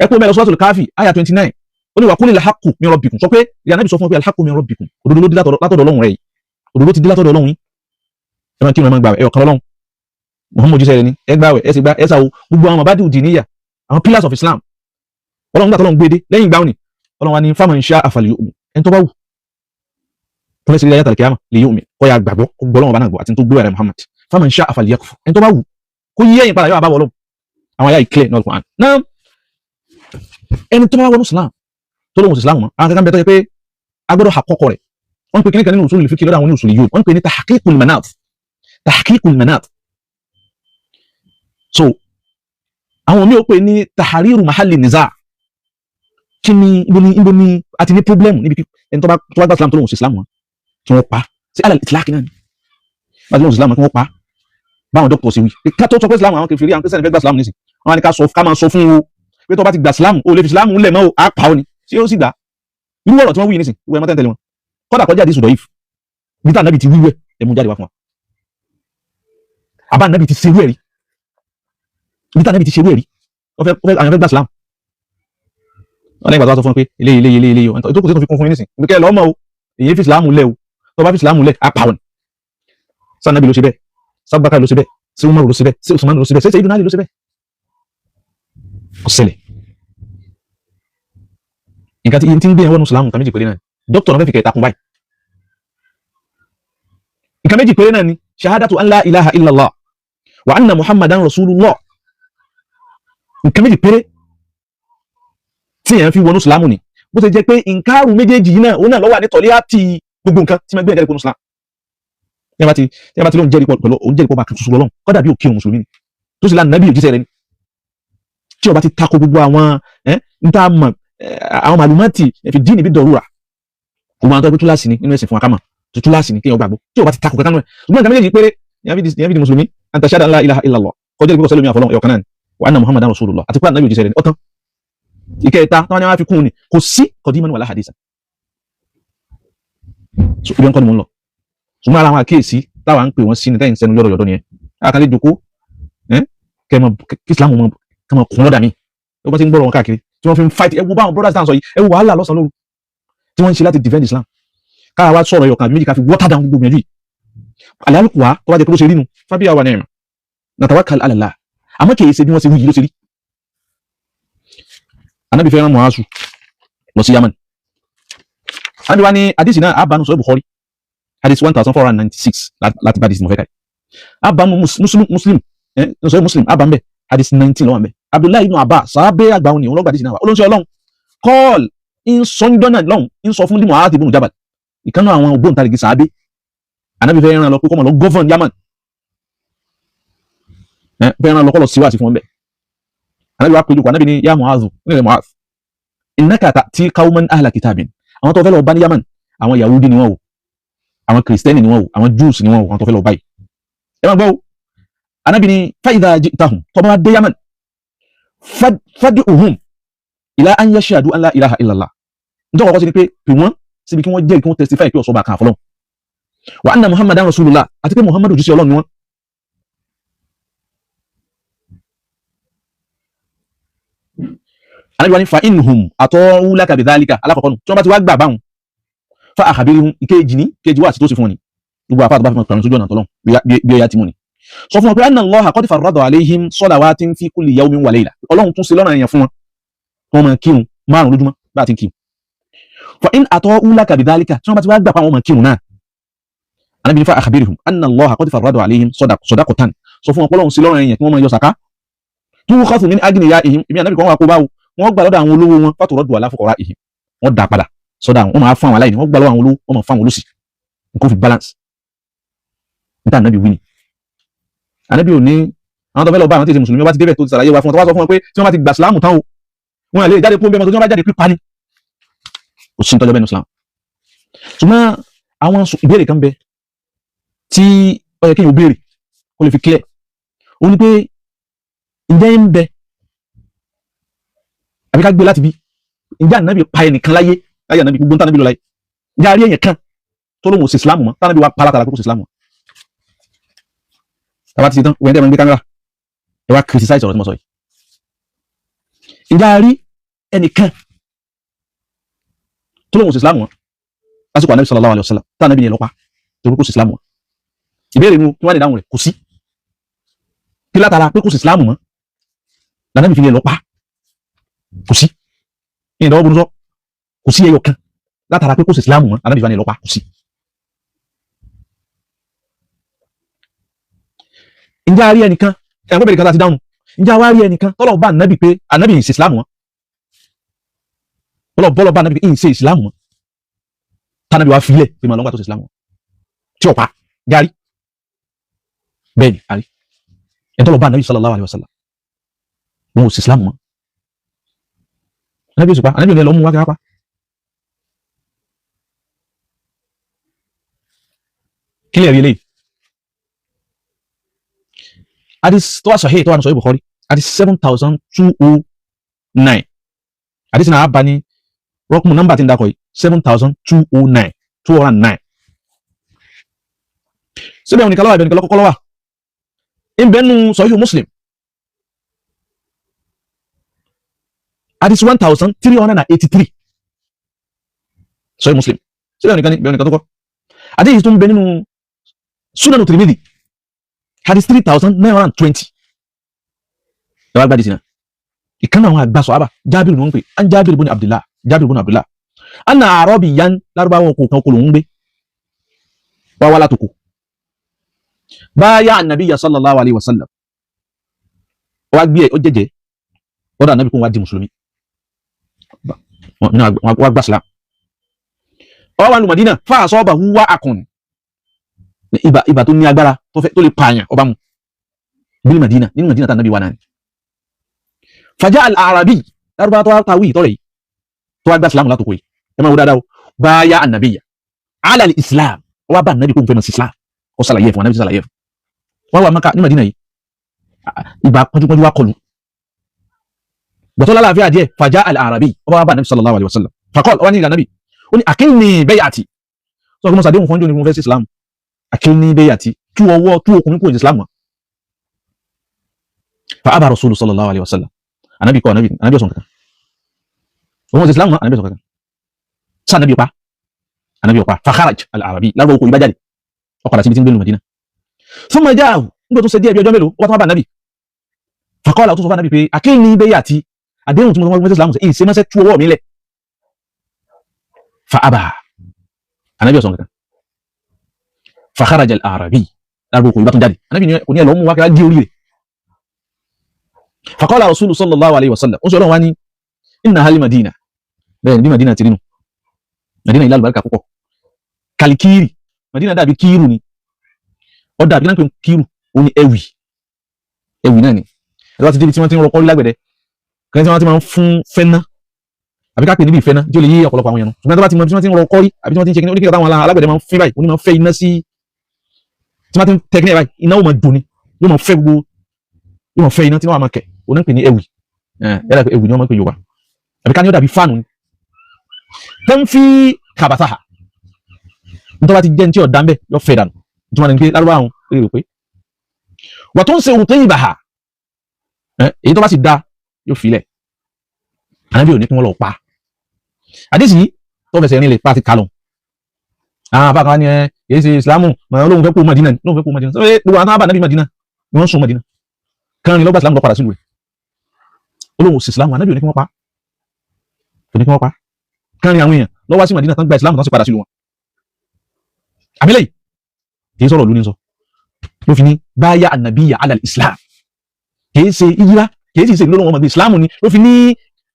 Ẹ kú mẹ́rin, Suratul Kahfi àyà 29, ó ní wa qulil haqqu min rabbikum. Sọ pé ìyá Nábì sọ fún ọ pé al-haqqu min rabbikum, òdodo ló dé látọ̀dọ̀ Ọlọ́run rẹ̀ yìí, òdodo ti dé látọ̀dọ̀ Ọlọ́run yìí. Ẹ máa kírun, ẹ máa gbààwẹ̀, ẹ ọ̀kan Ọlọ́run, Muhammad jíṣẹ́ rẹ̀ ni, ẹ gbààwẹ̀, ẹ sì gbà, ẹ sàwọ́ gbogbo àwọn mabadi'u diniyya, àwọn pillars of Islam. Ọlọ́run gbà tọ́lọ́run gbé dé lẹ́yìn ìgbà òní, Ọlọ́run wa ní faman sha'a falyu'min, ẹni tó bá wù tó fẹ́ sí ilé ayé àtàlùkìyàmà liyu'min, kó yà gbàgbọ́, kó gbọ́ Ọlọ́run bá náà gbọ́ àti tó gbé rẹ̀ Muhammad. Faman sha'a falyakfur, ẹni tó bá wù kó yí ẹ̀yìn padà yóò àbáwọ̀ Ọlọ́run. Àwọn ayá ìclear ní Al-Qur'an náà. Ẹni tó bá wọnú Islam tó lóhùn Islam mọ́, àwọn kankan bẹ tó yẹ pé agbọ́dọ̀ àkọ́kọ́ rẹ̀. Wọ́n ń pè kíníkan nínú usul fiqh lọ́dọ̀ àwọn ní usul yìí, wọ́n ń pè ní tahqiqul manat, tahqiqul manat. So àwọn míì ó pè ní tahriru mahalli niza. Kí ni, ibo ni a ti ní problem níbi ẹni tó bá gba Islam tó lóhùn sí Islam wọn kí wọ́n pa sí alal itlaq náà ni bá ti lóhùn sí Islam kí wọ́n pa, báwọn dókítà sì wí ká tó sọ pé Islam, àwọn kèfèrí, àwọn Christian fẹ́ gba Islam nísìn, wọn á ní ká sọ, ká máa sọ fún o pé tó bá ti gba Islam, o lè fi Islam lẹ̀ mọ́ o, á pa ó ni. Ṣé ó sì gbà irú ọ̀rọ̀ tí wọ́n wí nísìn? Ìwé ẹ̀mọ́ tẹ́ntẹ́lẹ̀ wọn kọ́dà kọjá àdìsù dọ̀yìf bí tá ànábì ti wíwẹ̀, ẹ mú jáde wá fún wa. Àbá ànábì ti ṣerú ẹ̀rí bí tá ànábì ti ṣerú ẹ̀rí, wọ́n fẹ́ àwọn fẹ́ gba Islam, wọ́n lẹ́yìn ìgbà tó wá sọ fún wọn pé eléyìí, eléyìí, eléyìí, eléyìí tó kù sí tó fi kún fún yín nísìn pé kẹ́ ẹ lọ́mọ o, èyí fi Islam lẹ̀ o, tó bá fi Islam lẹ̀, á pa ọ́ ni. Sànàbì ló ṣe bẹ́ẹ̀? Sábàkà ló ṣe bẹ́ẹ̀? Sí Umaru ló ṣe bẹ́ẹ̀? Sí Usman ló ṣe bẹ́ẹ̀? Sí Sayyidina Ali ló ṣe bẹ́ẹ̀? Kò ṣẹlẹ̀. Nǹkan tí ń gbé yẹn wọnú Islam, nǹkan méjì péré náà ni. Dókítà náà fẹ́ fi kẹta kún báyìí. Nǹkan méjì péré náà ni: shahadatu an la ilaha illallah wa anna muhammadan rasulullah. Nǹkan méjì péré tí èèyàn fi wọnú Islam ni. Bó ṣe jẹ́ pé nǹkarù méjèèjì yìí náà, òun náà ló wà ní tọ̀lé àti gbogbo nǹkan tí wọ́n gbé ẹ̀jáde kó Islam. Tí a bá ti lóun jẹ́rìí pẹ̀lú òun, jẹ́rìí pọ̀ bá kan ṣoṣo lọ́lọ́run, kọ́dà bí òkè òun mùsùlùmí ni, tó sì lánàá nábì òjíṣẹ́ rẹ̀ ni, tí ó bá ti tako gbogbo àwọn ẹ́ ń tá a mọ̀, àwọn màlúmọ́tì fi dín níbi dọ̀rúra, gbogbo àwọn tó gbé túláàsì ni nínú ẹ̀sìn fún akámọ̀ tó túláàsì ni kéèyàn gbàgbọ́, tí ó bá ti tako kankan nù ẹ̀. Ṣùgbọ́n nǹkan méjèèjì péré ìyẹn fi di mùsùlùmí: an tashhada an la ilaha illallah, kọjá ìgbé kọsẹ́lómi àfọlọ́n ẹ̀yọ̀kan náà ni, Wa anna Muhammadan rasulullah, àti pé ànábì òjíṣẹ́ rẹ̀ ní ọ̀tán. Ìkẹta tí wọ́n ní wọ́n fi kún un ni kò sí qadiman wala hadisa. So ibi nǹkan ni mò ń lọ, ṣùgbọ́n ara àwọn àkíyèsí táwa ń pè wọ́n sí ní tẹ́yìn sẹ́nu yọ̀dọ̀yọ̀dọ̀ nìyẹn. Àkàlẹ́ jòkó kẹ́ mọ kí Islam mọ kẹ́ mọ kún lọ́dà mi. Ó bá ti ń gbọ́rọ̀ wọn káàkiri tí wọ́n fi ń fight, ẹ wo báwọn brothers dáhùn sọ yìí, ẹ wo wàhálà lọ́sàn-án lóru tí wọ́n ń ṣe láti defend Islam. Káwa wá sọ̀rọ̀ ẹyọkan àbí méjì ká fi water down gbogbo gbìyànjú yìí. Àlàálùkù wa tó bá jẹ́ pé bó ṣe rí nu, fábíyà wà ní ẹ̀mà natawakkal ala Allah, àmọ́ kì í ṣe bí wọ́n ṣe wí yìí ló ṣe rí. Anábì fẹ́ràn Mu'azu lọ sí Yaman. Anábì wa ní hadisi náà abanu sọ Bukhari, hadisi 1496 láti bá hadisi mọ̀ fẹ́ ká abanu Muslim, Muslim sọ Muslim abanbẹ, hadisi 19 lọ́wọ́ àmbẹ. Abdullahi ibn Abbas, sábẹ́ àgbà òní, òun lọ́gbà hadisi náà wà. Olóńsọ Ọlọ́run kọ́ọ̀l ń sọ ń jọ́nà lọ́hùn, ń sọ fún Mu'adh ibn Jabal, ìkànnì àwọn ògbóǹtarìgì sàábé. Anábì fẹ́ ràn lọ pé kó máa lọ govern Yaman, fẹ́ ràn lọ kọ́ lọ síwáàsí fún wọn bẹ́ẹ̀. Anábì wa péjú kọ, anábì ní ya Mu'adh, ní ilẹ̀ Mu'adh, innaka ta'ti qawman ahla kitabin. Àwọn tó fẹ́ lọ bá ní Yaman, àwọn Yahudi ni wọ́n o, àwọn Kìrìsìtẹ́nì ni wọ́n o, àwọn Jews ni wọ́n o, àwọn tó fẹ́ lọ báyìí. Ẹ máa gbọ́ o. Anábì ní fa idha ji'tahum, tó bá dé Yaman, fad'uhum ila an yashhadu an la ilaha illallah. Nítorí kọ́kọ́ sí ni pé pè wọ́n síbi kí wọ́n jẹ́ kí wọ́n testify pé ọ̀sọ́ bá kan àfọlọ́n, wa anna Muhammadan rasulullah, àti pé Muhammadu òjíṣẹ́ Ọlọ́run ni wọ́n. Ànábì wa ní fa inhum ata'u laka bidhalika. Alákọ̀ọ́kọ́ nù, tí wọ́n bá ti wá gbà báwọn, fa akhbirhum. Ìkejì ní kejì wà sí tó sì fún wọn ni gbogbo àfáà tó bá fi mọ̀ pẹ̀lú sójú ọ̀nà tọ́lọ́n bí ó yá ti mú ni. Sọ fún wọn pé anna Allaha qad farrada alayhim salawatin fi kulli yawmin wa layla. Ọlọ́run tún ṣe lọ́nà èèyàn fún wọn kí wọ́n máa kírun márùn lójúmọ́ bá a ti ń kírun. Fa in ata'u laka bidhalika, tí wọ́n bá ti wá gbà pa àwọn máa kírun náà, Ànábì ní fa akhbirhum anna Allaha qad farrada alayhim sadaqatan. Sọ fún wọn pé Ọlọ́run ṣe lọ́nà èèyàn kí wọ́n máa yọ sàká, tukhadhu min agniyaihim. Ìmí Ànábì kan wà kó báwo wọ́n gbà lọ́dọ̀ àwọn olówó wọn, faturaddu ala fuqaraihim, wọ́n dá padà sọ́dọ̀ àwọn, wọ́n máa fún àwọn aláìní. Wọ́n gbà lọ́wọ́ àwọn olówó, wọ́n máa fún àwọn olóṣì, nǹkan fi balance. Níta Ànábì wí ni, Ànábì ò ní àwọn tó fẹ́ lọ bá àwọn tí ì ṣe mùsùlùmí, wá ti débẹ̀ tó ti ṣàlàyé wa fún wọn, tó wá sọ fún wọn pé tí wọ́n bá ti gbà sílámù tán o, wọn lè jáde kó ń bẹ mọ́, tó tí wọ́n bá jáde pípa ni. Kò sí nítọ́jọ́ bẹ́ẹ̀ ní Islam. Ṣùgbọ́n àwọn ìbéèrè kan bẹ tí ó yẹ kéèyàn béèrè kó lè fi clear. Ó ní pé ǹjẹ́ ń bẹ àbí ká gbé láti bí ǹjẹ́ Ànábì pa ẹnìkan láyé láyé Ànábì, gbogbo ntànàbí lọ láyé, ǹjẹ́ a rí èèyàn kan tó lóun ò sí Islam mọ́, tànàbí wa pa látara pé kò sí Islam mọ́? Tàbá ti ṣe tán, wẹ́n tẹ́ ẹ máa ń gbé kámẹ́rà, ẹ wá criticize ọ̀rọ̀ tí mo sọ yìí. Ǹjẹ́ a rí ẹnìkan tó lóun ò sí Islam mọ́ lásìkò Ànábì sallallahu alaihi wasallam, tànàbí ni ẹ lọ pa torí kò sí Islam mọ́? Ìbéèrè nu kí wọ́n lè dáhùn rẹ̀. Kò sí kí látara pé kò sí Islam mọ́ lànàbí fi lè lọ pa. Kò sí ní ìdánwò burúkú, kò sí ẹyọ kan látara pé kò sí Islam mọ́ lànàbí fi lè lọ pa, kò sí. Ǹjẹ́ a rí ẹnìkan ẹ̀kọ́ bẹ̀rẹ̀ kan láti dáhùn? Ǹjẹ́ a wá rí ẹnìkan tọ́lọ̀ bá ànábì pé ànábì ń ṣe Islam mọ́, tọ́lọ̀ bọ́lọ̀ bá ànábì pé ń ṣe Islam mọ́, tànábì wá filẹ̀ pé màá lọ́gbà tó ṣe Islam mọ́ tí ọ̀pá járí? Bẹ́ẹ̀ ni a rí ẹ̀ tọ́lọ̀ bá ànábì sallallahu alaihi wasallam, wọn ò sí Islam mọ́, ànábì òṣùpá, ànábì ò ní ẹ lọ mú wá kí wá pa. Kí lè rí eléyìí? Hadith tó wà sahih, tó wà ní sahih Bukhari, hadith 7209. Hadith náà bá ní rọ́kùnmù nọ́mbà tí ń dakọ̀ yìí, 7209, 209. Síbẹ̀ òní kalọ́wà, ibẹ̀ ní kalọ́kọ́ lọ́wà ìbẹ́nu sahih Muslim, hadith 1383, sahih Muslim. Síbẹ̀ òní kan ní ibẹ̀ òní kan tó kọ́. Hadith tó ń bẹ nínú Sunan Tirmidhi, hadith 3920. Ẹ wá gbádìí sí náà. Ìkànnì àwọn àgbà sọ̀hábà, Jábìrì ni wọ́n ń pè, an Jábìrì bùnú Abdullah, Jábìrì bùnú Abdullah, anna àrọ́bì yan, lárúbáwọ̀ kò kan kò lòún gbé wá wá látòkò báyà ànàbíyà sallallahu alayhi wa sallam, wá gbé ẹ ó jẹjẹ lọ́dọ̀ ànàbí kó wá di mùsùlùmí, wá gbà sílám, ọwọ́ wa lu Madina fáàsọ́ ọba wúwá akùn ibà, ibà tó ní agbára tó lè pààyàn ọba mu bí Madina, nínú Madina tá ànàbí wà náà ni. Fàjá al-Arabi, lárúbáwá tó wá tawí ìtọ́rẹ̀ yìí tó wá gbà sílámù látòkò yìí, ẹ máa wo dáadáa o, báyà ànàbíyà ala al-Islam, wá bá ànàbí kó n fẹ́ mọ̀ sí Islam, ó sàlàyé fún ànàbí, sàlàyé fún wọ́n wà Mákà ní Madina yìí, ibà pọ́njúpọ́njú wá kọlù. Gbàtọ́ lálàáfíà díẹ̀, فجاء الأعرابي, ọba wa bá Nabi صلى الله عليه وسلم, فقال, ọba ní ìlànà Nabi, ó ní أكلني بيعتي. Sọ fún mọ́sàdéhùn fọ́njọ́ ni mo fẹ́ sí Islam. أكلني بيعتي, tú ọwọ́, tú okùn kúrò ní Islam wọn. فأبى رسول صلى الله عليه وسلم. Anabi kọ́, anabi ọ̀sán kankan òun sí Islam wọn. Anabi ọ̀sán kankan sá, anabi ọ̀pá, anabi ọ̀pá. فخرج الأعرابي, lárúbọ̀ okùn ìbá jáde, ó padà síbi tí ń gbé lu Madina. ثم جاءه, nígbà tó ṣe díẹ̀ bí ọjọ́ mélòó, ó bá tó wá bá anabi. فقال, ó tún sọ fún anabi pé أكلني بيعتي, àdéhùn tí mo fẹ́ sí Islam ṣe ìṣe mọ́sẹ́, tú ọwọ́ mi lẹ̀. فأبى, anabi ọ̀sán kankan. فخرج الأعرابي, lárúbọ̀ okùn ìbá tún jáde. Anabi kò ní ẹ̀ lọ́ mú wá kí wá gé orí rẹ̀. فقال رسول صلى الله عليه وسلم, ó sọ ọlọ́run wá ní إنها المدينة. Bẹ́ẹ̀ ni bí Madina ti rí nu. Madina ilé àlùbáríkà púpọ̀. كالكير, Madina dàbí kíírù ni. Ó dàbí náà pé kíírù ó ní ẹwì, ẹwì náà ni. Ẹ̀rọ ti débi tí wọ́n ti ń rọkọ́ lágbẹ̀dẹ kí wọ́n ti máa ń fún fẹ́ná, àbí ká pè níbi ìfẹ́ná tí ó lè yí ọ̀pọ̀lọpọ̀ àwọn èèyàn. Ṣùgbọ́n tó bá ti mọ bí wọ́n ti ń rọkọ́ rí, àbí tí wọ́n ti ń ṣe kí ní oníkìlọ̀ táwọn alágbẹ̀dẹ máa ń fín báyìí, ó ní máa ń fẹ́ iná sí, tí wọ́n ti ń tẹ kí ní ẹ̀ báyìí, iná ó máa dùn ni, yóò máa fẹ́ gbogbo, yóò máa fẹ́ iná tí wọ́n máa kẹ̀, ó náà ń pè ní ẹwì. Yálà pé ẹwì ni wọ́n máa ń pè Yorùbá, àbí ká ní ó dàbí fáànù ni. تنفي خبثها, nítorí wọ́n ti jẹ́ ní tí ọ̀dà ń bẹ̀, yọ fẹ́ dànù. Tí wọ́n ní pé lárúbá àwọn ó lè rò pé وتنزع طيبها, èyí tó bá sì da yóò filẹ̀. Ànábì ò ní kí wọ́n lọ pa. Àdéhùn yìí tó fẹsẹ̀ rìn lè pa ti kálọ̀. Àwọn afá kan ní ẹ kìí ṣe Ìsìlámù mọ̀, olóhùn fẹ́ kó Mádínà, olóhùn fẹ́ kó Mádínà. Sọ pé gbogbo àwọn táwọn bá Mádínà ni wọ́n sún Mádínà kan ní lọ́gbà Ìsìlámù lọ padà sílùú rẹ̀. Olóhùn sí Ìsìlámù, Ànábì ò ní kí wọ́n pa, kò ní kí wọ́n pa. Kan ní àwọn èèyàn lọ́wọ́ sí Mádínà tán gba Ìsìlámù tán sì padà sílùú wọn. Àmìlẹ̀ yìí kìí sọ̀rọ̀ lóní sọ ló fi ní بايع النبي على الإسلام. Kìí ṣe ìyíra, kìí sì ṣe ìlú ọmọ Ìsìlámù ni ló fi ní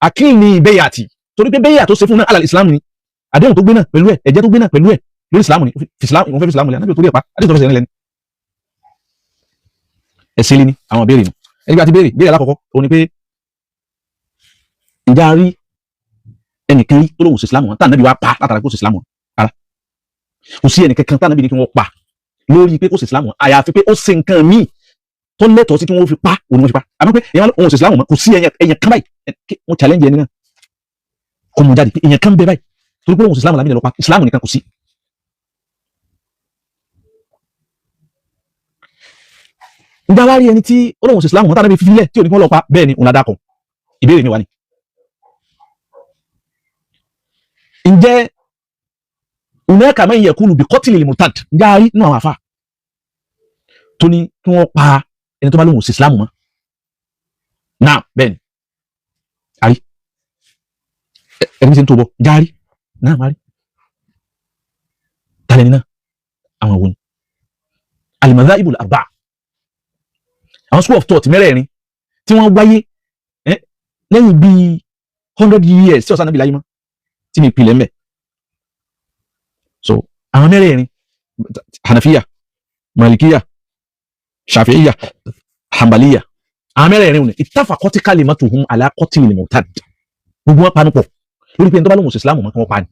أكلني بيعتي, torí pé بيعة tó ṣe fún náà على الإسلام ni. Àdéhùn tó gbé náà pẹ̀lú ẹ̀, ẹ̀jẹ̀ tó gbé náà pẹ̀lú ẹ̀ lórí Ìsìlámù ni. Fi Ìsìlámù, ìwọ̀n fẹ́ fi Ìsìlámù lẹ̀, Ànábì torí ẹ̀ pa. Àdéhùn tó fẹsẹ̀ rìn lẹ́ni ẹ̀sìn lé ní àwọn ìbéèrè nù. Ẹni bí a ti béèrè béèrè alákọ̀ọ́kọ́, òun ni pé ǹjẹ́ a rí ẹnìkan rí tó lóhùn sí Ìsìlámù wọn tá Ànábì wá pa látara kó sí Ìsìlámù wọn? Ara kò sí ẹnìkankan tá Ànábì ní kí wọ́n pa lórí pé kó sí Ìsìlámù wọn, àyàfi pé ó ṣe nǹkan míì tó lẹ́tọ̀ọ́ sí kí wọ́n fi pa, òun ni wọ́n fi pa. Àmọ́ pé èèyàn òun sí Ìsìlámù mọ́, kò sí ẹ̀yàn kan báyìí. Wọ́n challenge ẹni náà kó mú jáde pé èèyàn kan bẹ báyìí, torí pé òun sí Ìsìlámù làmì lọ pa. Ìsìlámù nìkan kò sí. Ǹjẹ́ wá rí ẹni tí olóhùn sí Ìsìlámù mọ́ tá Ànábì fi filẹ̀ tí ò ní kí wọ́n lọ pa? Bẹ́ẹ̀ ni, òun la dákọ̀. Ìbéèrè mi wà ní. Ǹjẹ́ هناك من يقول بقتل المرتد? Ǹjẹ́ a rí nínú àwọn àfa tó ní kí wọ́n pa ẹni tó bá lóhùn sí Ìsìlámù mọ́ náà? Bẹ́ẹ̀ ni, a rí ẹni tí ń tó bọ̀. Ǹjẹ́ a rí náà? Má rí tálẹ́ni náà. Àwọn wo ni? المذاهب الأربعة, àwọn school of thought mẹ́rẹ̀ẹ̀rin tí wọ́n wáyé lẹ́yìn bíi 100 years tí ọ̀sán náà bí láyé mọ́ tí mi pilẹ̀ mbẹ̀. So àwọn mẹ́rẹ̀ẹ̀rin, Hanafiya, Malikiya, Shafi'iya, Hanbaliya, àwọn mẹ́rẹ̀ẹ̀rin ní اتفقت كلمتهم على قتل المرتد. Gbogbo wọn panupọ̀ lórí pé ẹni tó bá lóhùn sí Islam mọ́, kí wọ́n pa ni.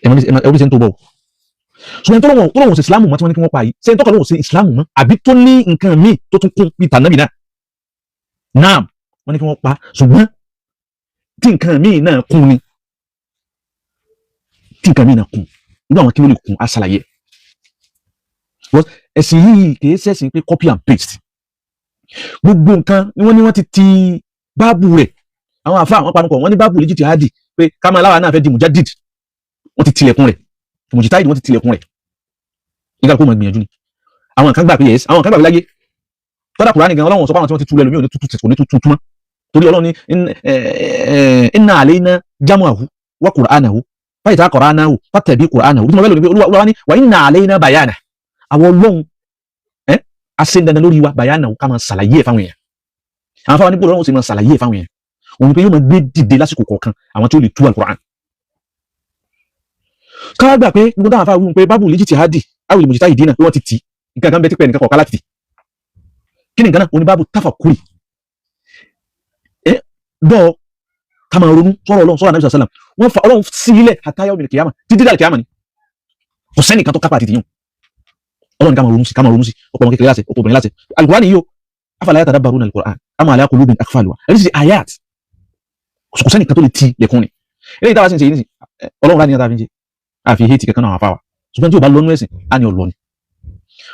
Ẹ̀wọ́n bí ṣe ń tó bọ̀ o. Ṣùgbọ́n tó lóhùn sí Islam mọ́ tí wọ́n ní kí wọ́n pa yìí, ṣé ẹni tó kọ̀ lóhùn sí Islam mọ́, àbí tó ní nǹkan míì tó tún kún bíi tànàbì náà? Náà wọ́n ní kí wọ́n pa, ṣùgbọ́n tí nǹkan míì náà kún ni, tí nǹkan míì náà kún. Irú àwọn kí ló lè kún? Á ṣàlàyé. Ẹ̀sìn yìí kìí ṣẹ̀sìn pé copy and paste. Gbogbo nǹkan ni wọ́n ní wọ́n ti ti báàbù rẹ̀. Àwọn àfa àwọn panupọ̀, wọ́n ní باب الاجتهاد, pé káma aláwa náà fẹ́ di مجدد, wọ́n ti tilẹ̀kùn rẹ̀. مجتهد, wọ́n ti tilẹ̀kùn rẹ̀. Nígbà kó mọ̀ gbìyànjú ni. Àwọn kan gbà pé yes, àwọn kan gbà pé láyé tọ́dà Kùránì gan, Ọlọ́run sọ fáwọn tí wọ́n ti tú lẹ́nu mi ò ní tútù, kò ní tútù túmọ̀, torí Ọlọ́run ní إن علينا جمعه وقرآنه فإذا قرأناه فاتبع قرآنه. Bí mo fẹ́ lò ní pé Olúwa ní وإن علينا بيانه. Àwọn Ọlọ́run ẹ́ asẹ́ńdandan lórí wa بيانه, ká máa ṣàlàyé ẹ̀ fáwọn èèyàn. Àwọn fáwọn nípò Ọlọ́run sì máa ṣàlàyé ẹ̀ fáwọn èèyàn, òun pé yóò máa gbé dìde lásìkò kọ̀ọ̀kan àwọn tí ó lè tú Al-Qur'an. Ká gbà pé gbogbo táwọn afáwọn wí pé باب الاجتهاد أو المجتهدين pé wọ́n ti tì nǹkan kan bẹ tí pẹ́ nìkan kọ̀ọ̀kan láti tì. Kí ni nǹkan náà? Òní باب التفكر ẹ dọ́, ká máa ronú sọ̀rọ̀ Ọlọ́run, sọ̀rọ̀ Ànábì sàlám. Wọ́n fa Ọlọ́run sí ilẹ̀ حتى يوم القيامة, títí dàlẹ̀ kíyàmà ni. Kò sẹ́nìkan tó kápá àti tìyàn. Ọlọ́run ká máa ronú sí, ká máa ronú sí. Ọ̀pọ̀ ọmọ kékeré láṣẹ, ọ̀pọ̀ obìnrin láṣẹ. Al-Qur'an yìí o, أفلا يتدبرون القرآن. Am ala qulubin aqfaluha. Ẹni sì ayat kò sẹ́nìkan tó lè ti lẹ̀kùn ni. Eléyìí táwa sì ń ṣe yìí nísìn, Ọlọ́run láti ní àtàfi ń ṣe àfi hate kankan náà àwọn afáwa, ṣùgbọ́n tí ò bá lọ́nú ẹ̀sìn á ní ọ̀lọ́ ni.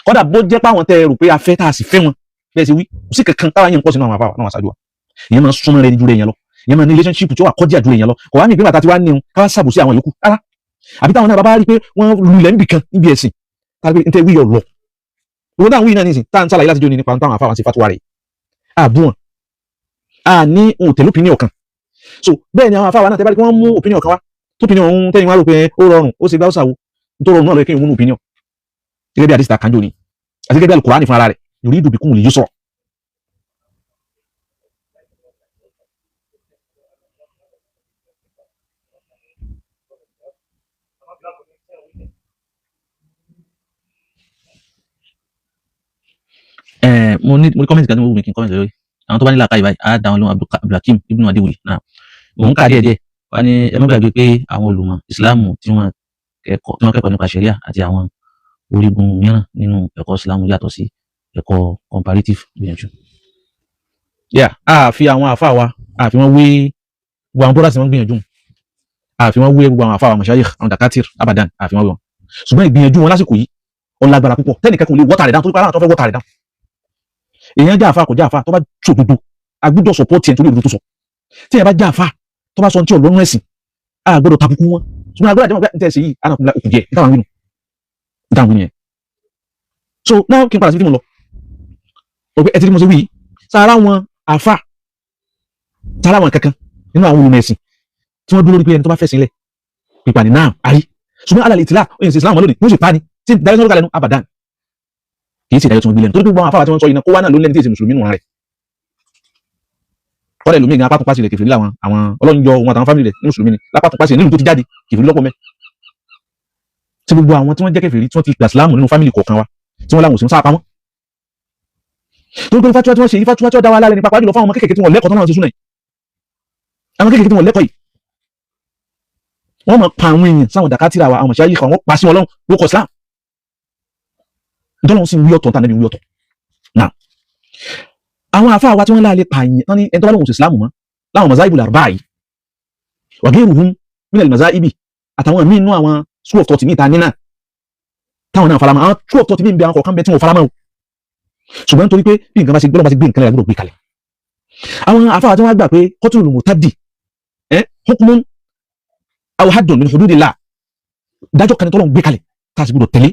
Kódà bó jẹ́ páwọn tẹ́ ẹ rò pé a fẹ́ tá a sì fẹ́ wọn bẹ́ẹ̀ sì wí, kò sí kankan táwa yẹn ń pọ̀ sínú àwọn afáwa náà aṣáájú wa. Ìyẹn máa ń súnmọ́ rẹ ju rẹ yẹn lọ, ìyẹn máa ní relationship tí ó wà kọjá ju rẹ yẹn lọ. Kò wá ní ìpínlẹ̀ àti wá ní un ká wá ṣàbòsí àwọn yòókù rárá, àbí táwọn náà bá rí pé wọ́n lulẹ̀ níbì kan níbi ẹ̀sìn tàbí ní tẹ́ wí yọ̀ lọ. Ìwọ́n táwọn wí náà nísìn tá à ń ṣàlàyé láti jó ní nípa táwọn afáwa ṣe fatuwa rẹ̀ àbú wọn a ní ohun tẹ̀lé opinion kan. So bẹ́ẹ̀ ni àwọn afáwa náà, tẹ́ bá rí pé wọ́n mú opinion kan wá tó opinion ọ̀hún tẹ́yìn wá rò pé ó rọrùn, ó ṣe gbá ó ṣàwo tó rọrùn náà ló yẹ kí n mú opinion gẹ́gẹ́ bí àdìsí àkànjọ ni àti gẹ́gẹ́ bí Al-Qur'ani fún ara rẹ̀, yuridu bikumul yusra. Mo ní mo ní comment kan tí mo wù mí kí n comment lórí àwọn tó bá ní làákàyè báyìí á dá wọn lóhùn. Abdulhakeem Ibn Adéwòye náà òun kà díẹ̀ díẹ̀ wá ní ẹ má gbàgbé pé àwọn olùmọ̀ ìsìláàmù tí wọ́n kẹ́kọ̀ọ́ nípa ṣẹ̀ríà àti àwọn orígun mìíràn nínú ẹ̀kọ́ ìsìláàmù yàtọ̀ sí ẹ̀kọ́ comparative gbìyànjú. Yeah, a fi àwọn àfa wa, a fi wọn wé gbogbo àwọn brothers tí wọ́n gbìyànjú, a fi wọn wé gbogbo àwọn àfa wa, mashayikh, àwọn dakatir, abadan, a fi wọn wé wọn. Ṣùgbọ́n ìgbìyànjú wọn lásìkò yìí ó lágbára púpọ̀, tẹ́nìkan kò lè water rẹ̀ down, torí pé aláwọ̀ tó fẹ́ water rẹ̀ down. Èèyàn jẹ́ àfa, kò jẹ́ àfa, tó bá sòdodo, a gbọ́dọ̀ support ẹ̀ nítorí òdodo tó sọ. Tí èèyàn bá jẹ́ àfa, tó bá sọ ní tí ọlọ́run ẹ̀sìn, a gbọ́dọ̀ tàbùkù wọn, ṣùgbọ́n a gbọ́dọ̀ àjẹmọ́ pé n tẹ́ ṣe yìí ánàkùnrin òkú díẹ̀ nítawọn wínú nítawọn wínú yẹn. So now kí n padà sí tí mo lọ o pé ẹ ti rí mo ṣe wí yìí, sára wọn àfa, sára wọn kankan nínú àwọn olùmọ̀ ẹ̀sìn tí wọ́n dúró lórí pé ẹni tó bá fẹ̀sìn lẹ̀ pípa ní náà àrí, ṣùgbọ́n alàlẹ́ ìtìlá òyìn sí Islam lónìí wọ́n sì pa ni tí ìdájọ́ sọ́dọ̀ kalẹ̀ nù abadan, kì í ṣe ìdájọ́ tí wọ́n gbé lẹ́nu, torí pé gbogbo àwọn afáwà tí wọ́n sọ yìí náà kó wá náà ló lẹ́ni tí èsì mùsùlùmí nù rẹ̀. Kọ́lẹ̀ lómi gan apátún pàṣẹ rẹ̀ kèfèrí làwọn àwọn Ọlọ́run yọ òun àtàwọn family rẹ̀ ní mùsùlùmí ni lápátún pàṣẹ nílùú tó ti jáde, kèfèrí lọ́pọ̀ mẹ́. Tí gbogbo àwọn tí wọ́n jẹ́ kèfèrí tí wọ́n ti gbà sílámù nínú family kọ̀ọ̀kan wa tí wọ́n láwọn òsì ń sáà pamọ́, torí pé fatuwa tí wọ́n ṣe yìí, fatuwa tí wọ́n dá wa lálẹ́ ní, pàápàá jùlọ fáwọn ọmọ kékeré tí wọ́n lẹ́kọ̀ọ́ tán náà ṣe súnà yìí, àwọn kékeré tí wọ́n lẹ́kọ̀ọ́ yìí, wọ́n máa pa àwọn èèyàn sáwọn dàkátìrà wa, àwọn mọ̀ṣáyì kan, wọ́n pa sí wọn lọ́rùn lókọ̀ Islam ntọ́lọ́run sì ń wí ọ̀tọ̀ ntànàbí wí ọ̀tọ̀ náà. Àwọn àfáà wa tí wọ́n láàlẹ́ pààyàn tán ní ẹni tó bá lóun sí Islam mọ́ láwọn mazahibul arba'a yìí wa ghayruhum minal mazahibi àtàwọn míì nú àwọn school of thought míì ta nínà táwọn náà faramọ́. Àwọn school of thought míì ń bẹ, àwọn kọ̀ọ̀kan bẹ tí wọ́n faramọ́ o, ṣùgbọ́n nítorí pé bí nǹkan bá ṣe gbọ́dọ̀ bá ṣe gbé nǹkan lẹ́yìn gbọ́dọ̀ gbé kalẹ̀. Àwọn àfáà tí wọ́n gbà pé qatlul murtaddi hukmun aw haddun min hududillah, dájọ́ kan ní tọ́lọ́ ń gbé kalẹ̀ tá a sì gbọ́dọ̀ tẹ̀lé,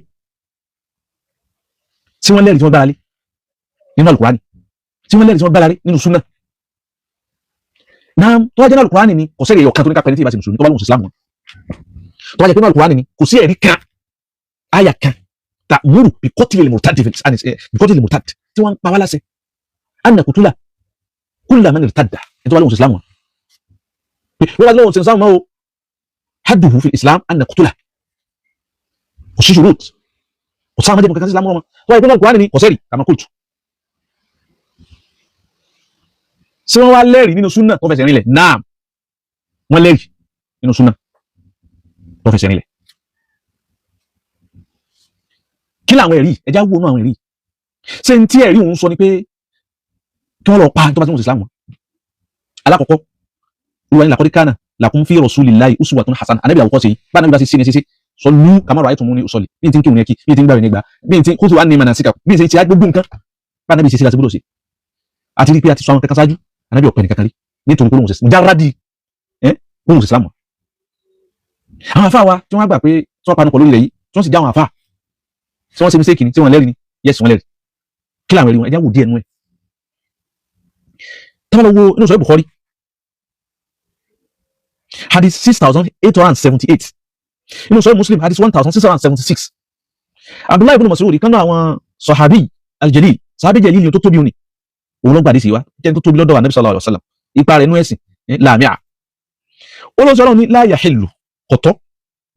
tí wọ́n lẹ́rìí tí wọ́n gbára lé nínú alukurani, tí wọ́n lẹ́rìí tí wọ́n gbára lé nínú súnà náà. Tó bá jẹ́ nínú alukurani ni, kò sẹ́rìí ọ̀kan tó ní ká pẹ̀lú tí ìbá ṣe mùsùlùmí tó bá lóhùn sí islam wọn. Tó bá jẹ́ pé nínú alukurani ni, kò sí ẹ̀rí kan, àyà kan ta'muru bi qatlil murtad, bi qatlil murtad, tí wọ́n ń pa wá láṣẹ anna kutula kulla man irtadda, tó bá lóhùn sí islam wọn. Wọ́n bá lóhùn sí islam wọn o, hadduhu fi islam anna kutula, kò sí shurut, kò sáwọn májèmọ̀ kankan sí islam wọn. Tó bá jẹ́ pé nínú alukurani ni, kò sẹ́rìí kama qultu. Sí wọ́n wá lẹ́rìí nínú súnà tó fẹsẹ̀ rinlẹ̀ náà? Wọ́n lẹ́rìí nínú súnà tó fẹsẹ̀ rinlẹ̀. Kí làwọn ẹ̀rí? Ẹja wo inú àwọn ẹ̀rí. Ṣé n tí ẹ̀rí òun sọ ni pé kí wọ́n lọ pa tó bá tí wọ́n sì Islam wọn? Alákọ̀ọ́kọ́, olúwa ní laqad kana lakum fi rasulillahi uswatun hasana. Anábì àwòkọ́ sí bá anábì bá ṣe sí ní ṣe sọ lú kama ra'aytumuni usalli, bí n ti ń kírun ní ẹkí, bí n ti ń gbàwẹ̀ nígbà, bí n ti khudhu anni manasikakum, bí n ti ń ṣe gbogbo nǹkan bá anábì ṣe sí láti gbọ́dọ̀ ṣe. Àti rí pé a ti sọ àwọn kankan ṣáájú, anábì ọ̀pẹ nìkan kan rí nítorí kólóhùn sí mujarradi kólóhùn sí Islam wọn. Àwọn àfáà wa tí wọ́n gbà pé tí wọ́n panupọ̀ lórí rẹ̀ yìí, tí wọ́n sì já àwọn àfáà tí wọ́n ṣe mistake ni, tí wọ́n lẹ́rìí ni? Yes, wọ́n lẹ́rìí. Kí làwọn ẹ̀rí wọn? Ẹ̀já wò díẹ̀ nú ẹ̀. Tá bá lọ wo inú sọ̀rọ̀ Bukhari, hadith 6878, inú sọ̀rọ̀ Muslim, hadith 1676, Abdullahi ibn Mas'ud, kan náà àwọn sahabi aljalil, sahabi jalil ni tó tóbi òní, òun ló gbàdí sí wa jẹ́ tó tóbi lọ́dọ̀ Ànábì sallallahu alaihi wasallam, ipa rẹ̀ nú ẹ̀sìn làmíà. Ó lọ sọ̀rọ̀ ní la yahillu, kọ̀tọ́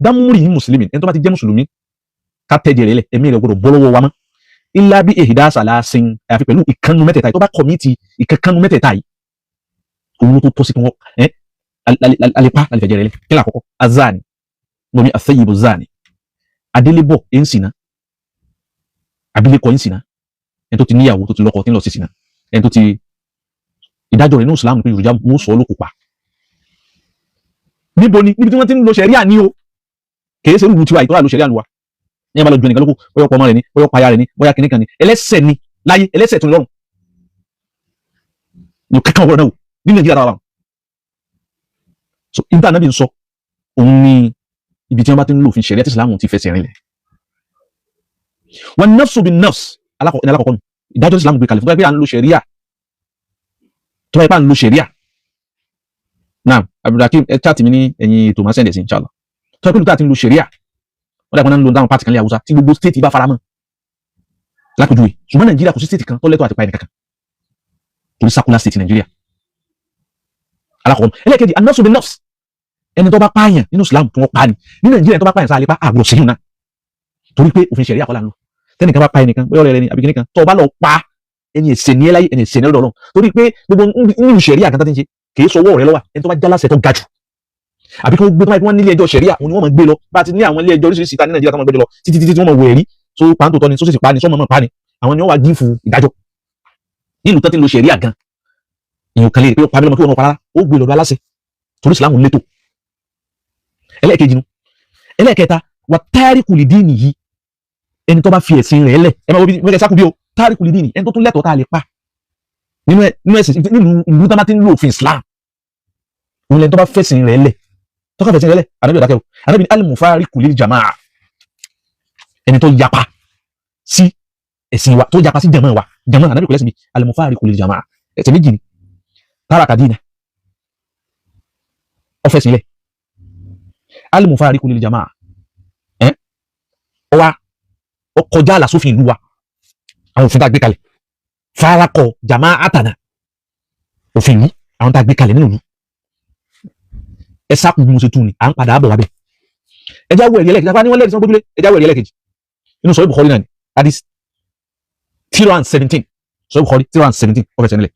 dámúrì ní mùsùlùmí, ẹni tó bá ti jẹ́ mùsùlùmí, ká tẹ̀jẹ̀ rẹ̀ lẹ̀, ẹ̀mí rẹ̀ gbọ́dọ̀ bọ́ lọ́wọ́ wa mọ́, illa bí ihda salasin, àyàfi pẹ̀lú ìkànnù mẹ́tẹ̀ẹ̀ta yìí. Tó bá commit ìkànnù mẹ́tẹ̀ẹ̀ta yìí, òun ló tó tọ́ sí kí wọ́n alepa alifẹ̀jẹ̀ rẹ̀ lẹ̀. Kí ni àkọ́kọ́? Azani lomi athayibu zani, adélébọ̀ ẹ̀ ń sìnà, abilékọ ń sìnà, ẹni tó ti níyàwó, tó ti lọ́kọ, tí ń lọ sí sìnà, ẹni tó ti Ìdájọ́ rẹ̀ ní Islam pé Yorùbá mú sọ ló kópa. Níbo ni? Níbi tí wọ́n ti ń lo ṣẹ̀ríà ní o. Kìí ṣe irú tiwa ìtọ́ra lo ṣẹ̀ríà lu wa. Ní ẹ bá lọ ju ẹnìkan lóko, bóyá ọ̀pọ̀ ọmọ rẹ̀ ni, bóyá ọ̀pọ̀ aya rẹ̀ ni, bóyá kìnìkan ni, ẹlẹ́ṣẹ̀ ni láyé, ẹlẹ́ṣẹ̀ tún lọ́rùn ní kankan ọ̀rọ̀ náà wò ní Nàìjíríà táwa wà. So níta náà bí n sọ òun ni ibi tí wọ́n bá ti ń lò òfin ṣẹ̀ríà tí Islam ti fẹsẹ̀ rinlẹ̀. Wan nafsu bin nafs, alákọ̀ọ́kọ́ nù ìdájọ́ Islam gbé kalẹ̀ fún pé à ń lo ṣẹ̀ríà, tó bá yẹ pé à ń lo ṣẹ̀ríà náà. Abdulhakeem, ẹ chat mi ní ẹ̀yìn ètò, máa send ẹ̀ sí, inshallah. Tó yẹ pé lùtà ti ń lo ṣẹ̀ríà, wọ́n dàgbọ́n náà ń lo dáhùn pàtì kan lé Haúsá tí gbogbo state bá faramọ́ lápèjúwe. Ṣùgbọ́n Nàìjíríà, kò sí state kan tó lẹ́tọ̀ọ́ àti pa ẹnì kankan torí secular state Nàìjíríà. Alákọ̀ọ́kọ́. Ẹlẹ́ẹ̀kejì, an-nafsu bin nafs, ẹni tó bá pààyàn nínú Islam, tí wọ́n pa ni. Ní Nàìjíríà, ẹni tó bá pààyàn sáà lè pa àgbọ̀rọ̀ sẹ́yìn náà, torí pé òfin ṣẹ̀ríà kọ́ là ń lò. Tẹ́nìkan bá pa ẹnìkan, bóyá ọ̀rẹ́ rẹ ni àbí kìnìkan, tó o bá lọ pa, ẹni ẹ̀ṣẹ̀ ní ẹ láyé, ẹni ẹ̀ṣẹ̀ ní lọ́dọ̀ Ọlọ́run, torí pé gbogbo nínú ṣẹ̀ríà kan tó ti ń ṣe, kì í sọ ọwọ́ rẹ lọ́wọ́. Ẹni tó bá jálásẹ̀ tó ga jù, àbí kí wọ́n gbé, tó bá yẹ kí wọ́n nílé ẹjọ́ ṣẹ̀ríà, òun ni wọ́n máa gbé lọ. Bá a ti ní àwọn ilé ẹjọ́ oríṣiríṣi ta ní Nàìjíríà tó máa gbé lọ títí títí tí wọ́n máa wò ẹ̀rí tó pa ń tòótọ́ ni, tó sì pa ni, sọ́mọ́ mọ́ pa ni, àwọn ni wọ́n wá gífù ìdájọ́. Nílùú tó ti ń lo ṣẹ̀ríà gan, èèyàn kan lè rí pé ó pa mí lọ́mọ kí wọ́n náà pa rárá, ó gbé lọ́dọ̀ aláṣẹ, torí Ìsìlámù létò. Ẹlẹ́ẹ̀kejì nu. Ẹlẹ́ẹ̀kẹta, wà tariku li dinihi, ẹni tó bá fi ẹ̀sìn rẹ̀ lẹ̀. Ẹ máa wo bí wọ́n kẹ́ sákú bí o. Tariku li dini, ẹni tó tún lẹ́tọ̀ọ́ tá a lè pa nínú ẹ̀sìn, nínú ìlú tó bá ti ń lo òfin Islam, òun lẹni tó bá fẹ̀sìn rẹ̀ lẹ̀, tó kà fẹ̀sìn rẹ̀ lẹ̀. Ànábì ọ̀dákẹ́ o. Ànábì ní al-mufariqu lil jamaa, ẹni tó yapa sí ẹ̀sìn wa, tó yapa sí jama wa. Jama, Ànábì kò lẹ́sìn bí al-mufariqu lil jamaa. Ẹ̀sìn méjì ni. Taraka dina, ó fẹ̀sìn lẹ̀. Al-mufariqu lil jamaa, ẹ̀ ọ wa ó kọjá àlà sófin ìlú wa, àwọn òfin tá a gbé kalẹ̀. Farakọ jama'atana, òfin ìlú, àwọn tá a gbé kalẹ̀ nínú ìlú. Ẹ sákùn bí mo ṣe tún ni, à ń padà bọ̀ wá bẹ̀. Ẹ já wo ẹ̀rí ẹlẹ́kejì apá ní wọ́n lẹ́rìí tí wọ́n gbójúlé. Ẹ já wo ẹ̀rí ẹlẹ́kejì inú Sahih Bukhari náà ni, hadith 317. Sahih Bukhari 317, ó fẹsẹ̀ nílẹ̀.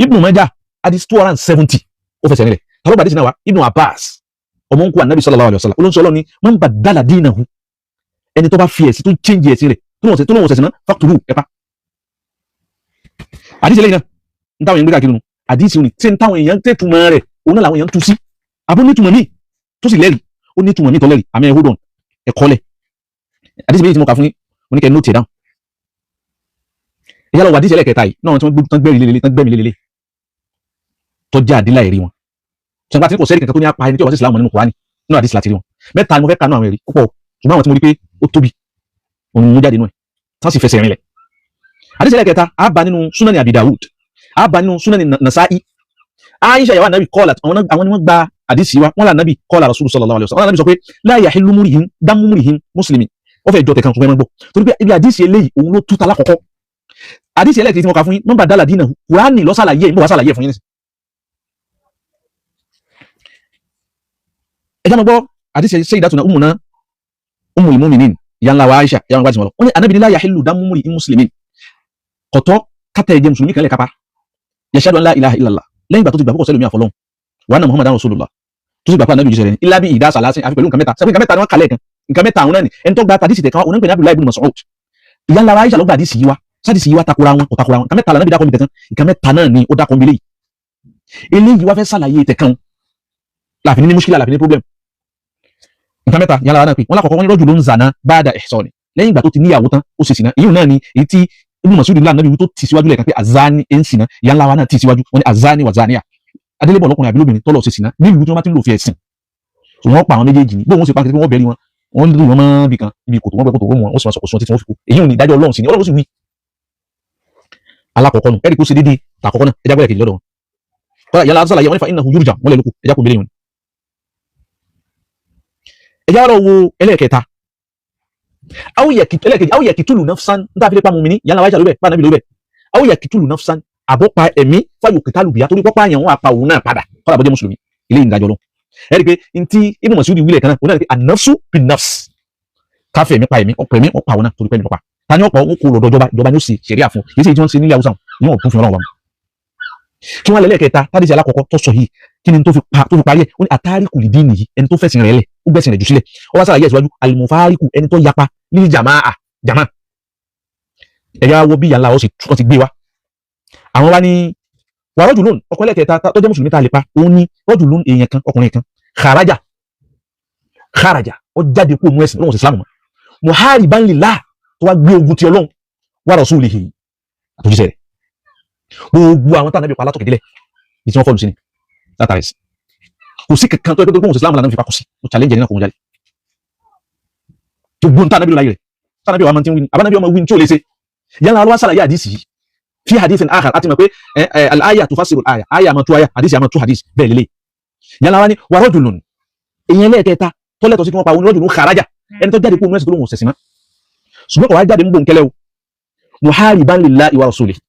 Ibn Majah, hadith 270, ó fẹsẹ̀ nílẹ̀. Tàbí gbàdé sinna wa, Ibn Abbas, ọmọ ń kú anabi sallallahu alaihi wasallam, olóńsọ ọlọ́ni man baddala dinahu, ẹni tó bá fi ẹ̀sìn, tó change ẹ̀sìn rẹ̀, tó lóun ṣẹ̀sìn náà, faqtuluhu, ẹ pa. Àdìsí lẹ́yìn náà ń táwọn èèyàn gbé káàkiri nù. Àdìsí òní tí ń táwọn èèyàn tẹ̀tùmọ̀ rẹ̀, òun náà làwọn èèyàn tú sí. Àbó nítumọ̀ míì tó sì lẹ́rìí, ó nítumọ̀ míì tó lẹ́rìí. Àmì ẹ̀, hold on, ẹ̀kọ́ lẹ̀. Àdìsí méjì tí mo kà fún yín, mo ní kẹ́ note it down. Ìyá lọ wà àdìsí ẹlẹ́kẹta yìí náà tí wọ́n tán gbẹ́rì lélẹ̀, tán gbẹ́mí lélẹ̀, tó jẹ́ àdílà ẹ̀rí wọn. Ṣùgbọ́n àti kò sẹ́rí kankan tó ní apá ẹni tí ó wá sí Ìsìlámù nínú Kùránì, nínú àdìsí láti rí wọn. Mẹ́ta ni mo fẹ́ kà nínú àwọn ẹ̀rí púpọ̀, ṣùgbọ́n àwọn tí mo rí pé ó tóbi, òun mú jáde nínú ẹ̀ tán sì fẹsẹ̀ rinlẹ̀. Àdìsí ẹlẹ́kẹta á bá nínú Súnánì Abi Dawud, á bá nínú Súnánì Nasa'i. Aisha ìyàwó Ànábì kọ́ọ̀lá, àwọn ni wọ́n gba àdìsí wa. Wọ́n là Ànábì kọ́ọ̀lá Rasulu sallallahu alaihi wasallam, wọ́n là Ànábì sọ pé la yahillu murihin damu murihin muslimin. Wọ́n fẹ́ jọ tẹ̀kan, ṣùgbọ́n ẹ máa gbọ́, torí pé ibi àdìsí eléyìí, òun ló túta lákọ̀ọ́kọ́. Àdìsí ẹlẹ́kẹ̀ẹ́ tí mo kà fún yín, nọ́mbà dálà dínà, Kùránì ló ṣàlàyé, ìmọ̀ wá ṣàlàyé fún yín nísìn. Ẹ já máa gbọ́ àdìsí Sayyidatuna Ummuna Ummul Mu'minin, ìyá ńlá wa Aisha, ìyá wọn gbàdìsí wọn lọ. Wọ́n ní Ànábì ní la yahillu damu murihin muslimin, kọ̀tọ́ kátà ẹ̀jẹ̀ mùsùlùmí kan lẹ̀ kápá, yashhadu an la ilaha illallah, lẹ́yìn ìgbà tó ti gbà púpọ̀ sẹ́lómi àfọlọ́hún, wa anna Muhammadan rasulullah, tó sì gbà pé Ànábì jíṣẹ́ rẹ̀ ní illa bi ìdá sàlásìn, àfi pẹ̀lú nǹkan mẹ́ta. Sẹ́pẹ́ nǹkan mẹ́ta ni wọ́n kàlẹ̀ kan, nǹkan mẹ́ta àwọn náà ni. Ẹni tó gba tàdísì tẹ̀kan, òun ń pè ní Abdullahi ibn Mas'ud. Ìyá ńlá wa Aisha ló gba àdísì yìí wá. Sádìsì yìí wá takora wọn, kò takora wọn. Nǹkan mẹ́ta l'Ànábì dákọ̀ mi tẹ̀kan, nǹkan mẹ́ta náà ni ó dákọ̀ mi. Léyìí, eléyìí wá fẹ́ sàlàyé tẹ̀kan láàfin ní mushkila, láàfin ní problem. Nǹkan mẹ́ta ìyá ńlá wa náà pé wọ́n lákọ̀ọ́kọ́, wọ́n ní rajulun zana ba'da ihsani, lẹ́yìn ìgbà tó ti níyàwó tán, ó ṣe sìnà. Èyí náà ni èyí tí Ibn Mas'ud ńlá nàbí tó ti síwájú lẹ́ẹ̀kan pé azani ẹ̀ ń sìnà. Ìyá ńlá wa náà ti síwájú, wọ́n ní azani wà zaniya, adélébọ̀ lọ́kùnrin àbí lóbìnrin tọ́lọ̀ ṣe sìnà nílùú tí wọ́n bá ti ń lò fi ẹ̀sìn. So wọ́n pa àwọn méjèèjì ní bóun ṣe pa kékeré, wọ́n bẹ̀rẹ̀ wọn, wọ́n lù wọ́n mọ́ bì kan ibi kòtò, wọ́n gbẹ́ kòtò, wọ́n mú wọn, wọ́n sì máa sọ̀kò sí wọn títí wọ́n fi kú. Èyí ò ní ìdájọ́ Ọlọ́run sí ni, Ọlọ́run sì wí. Alákọ̀ọ́kọ́ nù, ẹ̀rí kó ṣe déédéé tàkọ́kọ́ náà. Ẹja gbọ́dọ̀ kejì lọ́dọ̀ wọn kọ́lá yàrá sàlàyé wọn ní fa innahu yurja, wọ́n lè lóko. Ẹja kò mílíọ̀nù. Ẹja wà lọ wo ẹlẹ́ẹ̀kẹta, ẹlẹ́ẹ̀kejì, aw yaqtulu nafsan, n ta fi lè pa mùmíní. Yàrá wájà ló bẹ̀ pa nàbí ló bẹ̀. Aw yaqtulu nafsan, àbọ̀pa ẹ̀mí, fayuqtalu biha, torí pọ́pá yẹn wọ́n apá òun náà padà, kọ́lá bọ́jẹ́ mùsùlùmí. Ilé ìdájọ́ lọ. Ẹ rí i pé ntí Ibn Mas'ud wílẹ̀ kan náà, òun náà rí i pé an-nafsu bin-nafs, káfẹ́ ẹ̀mí pa ẹ̀mí, ọ̀pọ̀ ẹ̀mí, ọ̀pá òun náà torí pé ẹ̀mí lọ́pa. Ta ni ọ̀pọ̀? Òun kò lọ́dọ̀ ìjọba, ìjọba ni ó sì ṣẹ̀ríà fún. Kì í ṣe tí wọ́n ń ṣe nílẹ̀ Haúsá yóò tún fi Ọlọ́run wa mu. Kí wọ́n lẹ́lẹ́kẹta tádìsí alákọ̀ọ́kọ́ tó sọ yìí, kí ni tó fi parí ẹ̀? Ó ní àtàríkù lìdí nìyí, ẹni tó fẹ̀sìn rẹ̀ lẹ̀, ó gbẹ̀sìn rẹ̀ jù sílẹ̀. Ó wá sàlàyé ẹ̀síwájú, àlùmọ̀fáríkù, ẹni tó yapa ní jàmáà jàmá. Ẹ̀yà wo bí yàrá ó sì ti gbé wa. Àwọn wá ní Wà rajulun, ọkùnrin lẹ́kẹ̀ẹ́ta tó jẹ́ mùsùlùmí tá a lè pa, òun ni rajulun, èèyàn kan, ọkùnrin kan, kharaja kharaja, ó jáde kúrò nínú ẹ̀sìn, lóhùn sí Islam mọ́, muhariban lillah, tó wá gbé ogun ti Ọlọ́run, wa rasulihi, àtòjíṣẹ́ rẹ̀. Gbogbo àwọn táwọn ẹbí pa látòkè délẹ̀ ní tí wọ́n fọ́ọ̀lù sí ni látàrí sí, kò sí kankan tó yẹ pé tó gbóhùn sí Islam lànà fi pa, kò sí. Ó challenge ẹni náà, kò ń jáde. Gbogbo ń tànàbí láyé rẹ̀, tànàbí wa máa ti ń wí ni àbánábí ọmọ wí ní tí ò lè ṣe. Yálà wá sàlàyé àdìsí yìí fi hadithin akhar, àti mọ̀ pé al-aya tufassiru al-aya, aya máa tú aya, àdìsí máa tú hadith bẹ́ẹ̀ lélẹ̀. Yálà wá ní wa rajulun, èèyàn lẹ́ẹ̀kẹta tó lẹ́tọ̀ọ́ sí kí wọ́n pa òun, rajulun kharaja, ẹni tó jáde kó nú ẹ̀sìn tó lóhùn ọ̀sẹ̀sìn mọ́, ṣùgbọ́n kò wá jáde ń bò ń kẹ́lẹ́ o, muhariban lillahi wa rasulihi,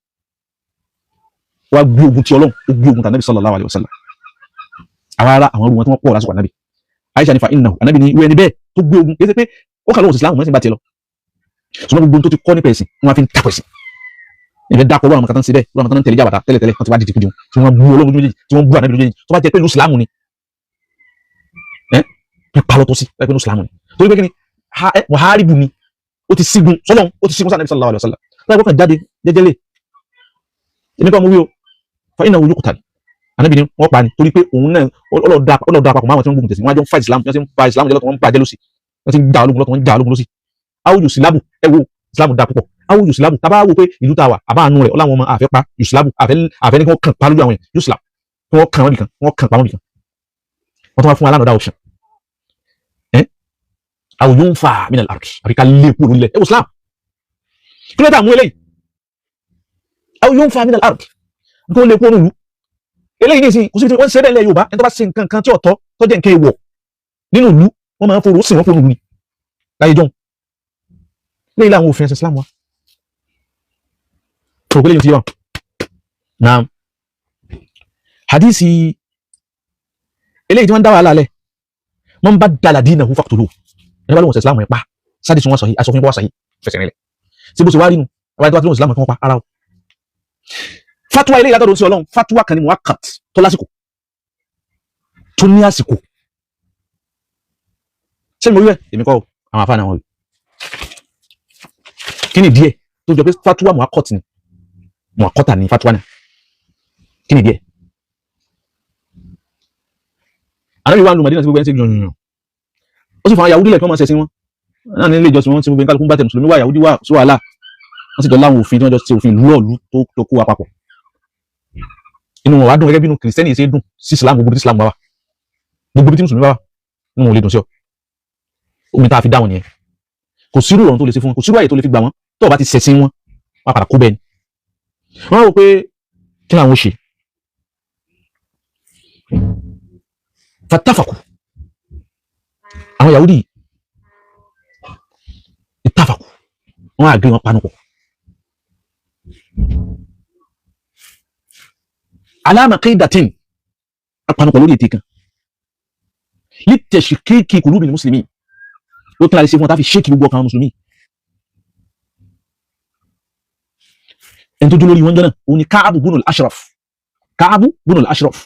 wá gbé ogun ti Ọlọ́run, ó gbé ogun tànàbí sallallahu alaihi wasallam. Àwọn ará àwọn olùwọ́n tí wọ́n pọ̀ lásìkò ànábì, Aisha ní fa innahu, ànábì ní ìwé ẹni bẹ́ẹ̀ tó gbé ogun, kì í ṣe pé ó kà lóhùn sí Islam mọ́sìn bá tiẹ̀ lọ, ṣùgbọ́n gbogbo tó ti kọ́ nípa ẹ̀sìn, wọ́n fi ń takò ẹ̀sìn. Ìfẹ́ dákọ̀ lọ́wọ́ àwọn kan tó ń ṣe bẹ́ẹ̀, lọ́wọ́ àwọn kan tó ń tẹ̀lé jàbàtà tẹ́lẹ̀tẹ́lẹ̀, wọ́n ti wá dìdì kúdìí tí wọ́n bú Ọlọ́run méjèèjì, tí wọ́n bú ànábì méjèèjì. Tó bá jẹ́ pé inú Islam ni ẹ́ pípa lọ́tọ́ sí pé inú Islam ni, torí pé kí ni muharibu ni, ó ti sígun sọlọ́n, ó ti sígun sáà nàbí sallallahu alaihi wasallam. Láì kọ́kàn jáde jẹ́jẹ́lé, èmi kọ́ mo wí o, fa innahu yuqtal, ànábì ni wọ́n pa ni, torí pé òun náà ọlọ́ọ̀dà papọ̀ máwọn tí wọ́n gbógun tẹ̀sí, wọ́n á jọ ń fa Islam, wọ́n ti ń fa Islam jẹ́ lọ́tọ̀, wọ́n ń bàjẹ́ lọ́sì, wọ́n ti ń jà ológun lọ́tọ̀, wọ́n ń jà ológun lọ́sì. Aw yuslabu, ẹ wo Islam da púpọ̀. Aw yuslabu, tábà wò pé ìlú tá a wà àbá àánú rẹ̀ ọláwọn ọmọ àfẹ́ pa, yuslabu, àfẹ́ ní kí wọ́n kàn pa lójú àwọn yẹn, yuslab, kí wọ́n kàn wọ́n nìkan, wọ́n kàn pa wọ́n nìkan. Wọ́n tún wá fún wa lánàá option ẹ́, aw yunfa min al-ard, àbí ká lé kúrò nílẹ̀. Ẹ wo Islam, kí ló dé àmú eléyìí? Aw yunfa min al-ard, kí wọ́n lé kúrò nílùú. Eléyìí ní ìsìn kò síbi tí wọ́n ń ṣe bẹ́ẹ̀ lẹ́ Yorùbá. Ẹni tó bá ṣe nǹkan kan tí ọ̀tọ̀ tó jẹ́ nǹkan èèwọ̀ nínú ìlú, wọ́n máa ń forò sí wọ́n kúrò nílùú ni láyé jọ́hun. Lẹ́yìn láwọn òfin ẹ̀sìn Islam wa tó gbélé yìí ti yọ naam. Hadisi eléyìí tí wọ́n ń dá wàhálà lẹ̀, man baddala dinahu faqtuluhu, ẹni bá lóun ṣe Islam ẹ̀ pa sáàdì tí wọ́n sọ yìí, aṣọ fún bọ́ sàyí fẹsẹ̀ rẹ̀ tí bó ṣe wá rí nu àwọn ẹni tó bá ti lóun Islam kí wọ́n pa ara o. Fatuwa eléyìí látọ̀dọ̀ sí Ọlọ́run, fatuwa kan ni muwakkat, tó lásìkò, tó ní àsìkò. Ṣé mo rí bẹ́ẹ̀? Èmi kọ́ o, àwọn afáàní àwọn rí. Kí ni díẹ̀ tó jọ pé fatuwa muwakkat ni, muwakkata ni fatuwa náà? Kí ni díẹ̀? Ànábì wa ń lu Màdínà tí gbogbo ẹni ṣe yànyàn, ó sì fún àwọn Yahudi lẹ̀ kí wọ́n máa ṣẹ̀sìn wọn náà ní ilé ìjọsìn wọn, tí gbogbo kálukú bá tẹ̀. Mùsùlùmí wà, Yahudi wà, sí wàhálà. Wọ́n sì jọ láwọn òfin tí wọ́n jọ ṣe, òfin ìlú ọ̀lú tó kó wa papọ̀. Inú wọn wá dùn gẹ́gẹ́ bí inú Kìrìsìtẹ́nì ṣe dùn sí Islam. Gbogbo tí Islam bá wà, gbogbo tí mùsùlùmí bá wà, inú wọn ò lè dùn sí ọ. Omi tá a fi dá wọn nìyẹn. Kò sírú ọ̀run tó lè ṣe fún wọn, kò sírú àyè tó lè fi gbà wọn. Tó o bá ti ṣẹ̀sìn wọn, wọn padà kó bẹ́ẹ̀ ni. Wọ́n rò pé kí làwọn ó ṣe. Fatafaku, àwọn Yahudi ìtàfàkù, wọn àgbé wọn panupọ̀ alama qidatin, apanupọ̀ lórí ète kan, litashkiki qulubil muslimin, ó tún láti ṣe fún wọn tá fi ṣéèkì gbogbo ọkàn àwọn mùsùlùmí. Ẹni tó dúró lórí wọn jọ náà, òun ni Káàbù bunul Ashraf, Káàbù bunul Ashraf,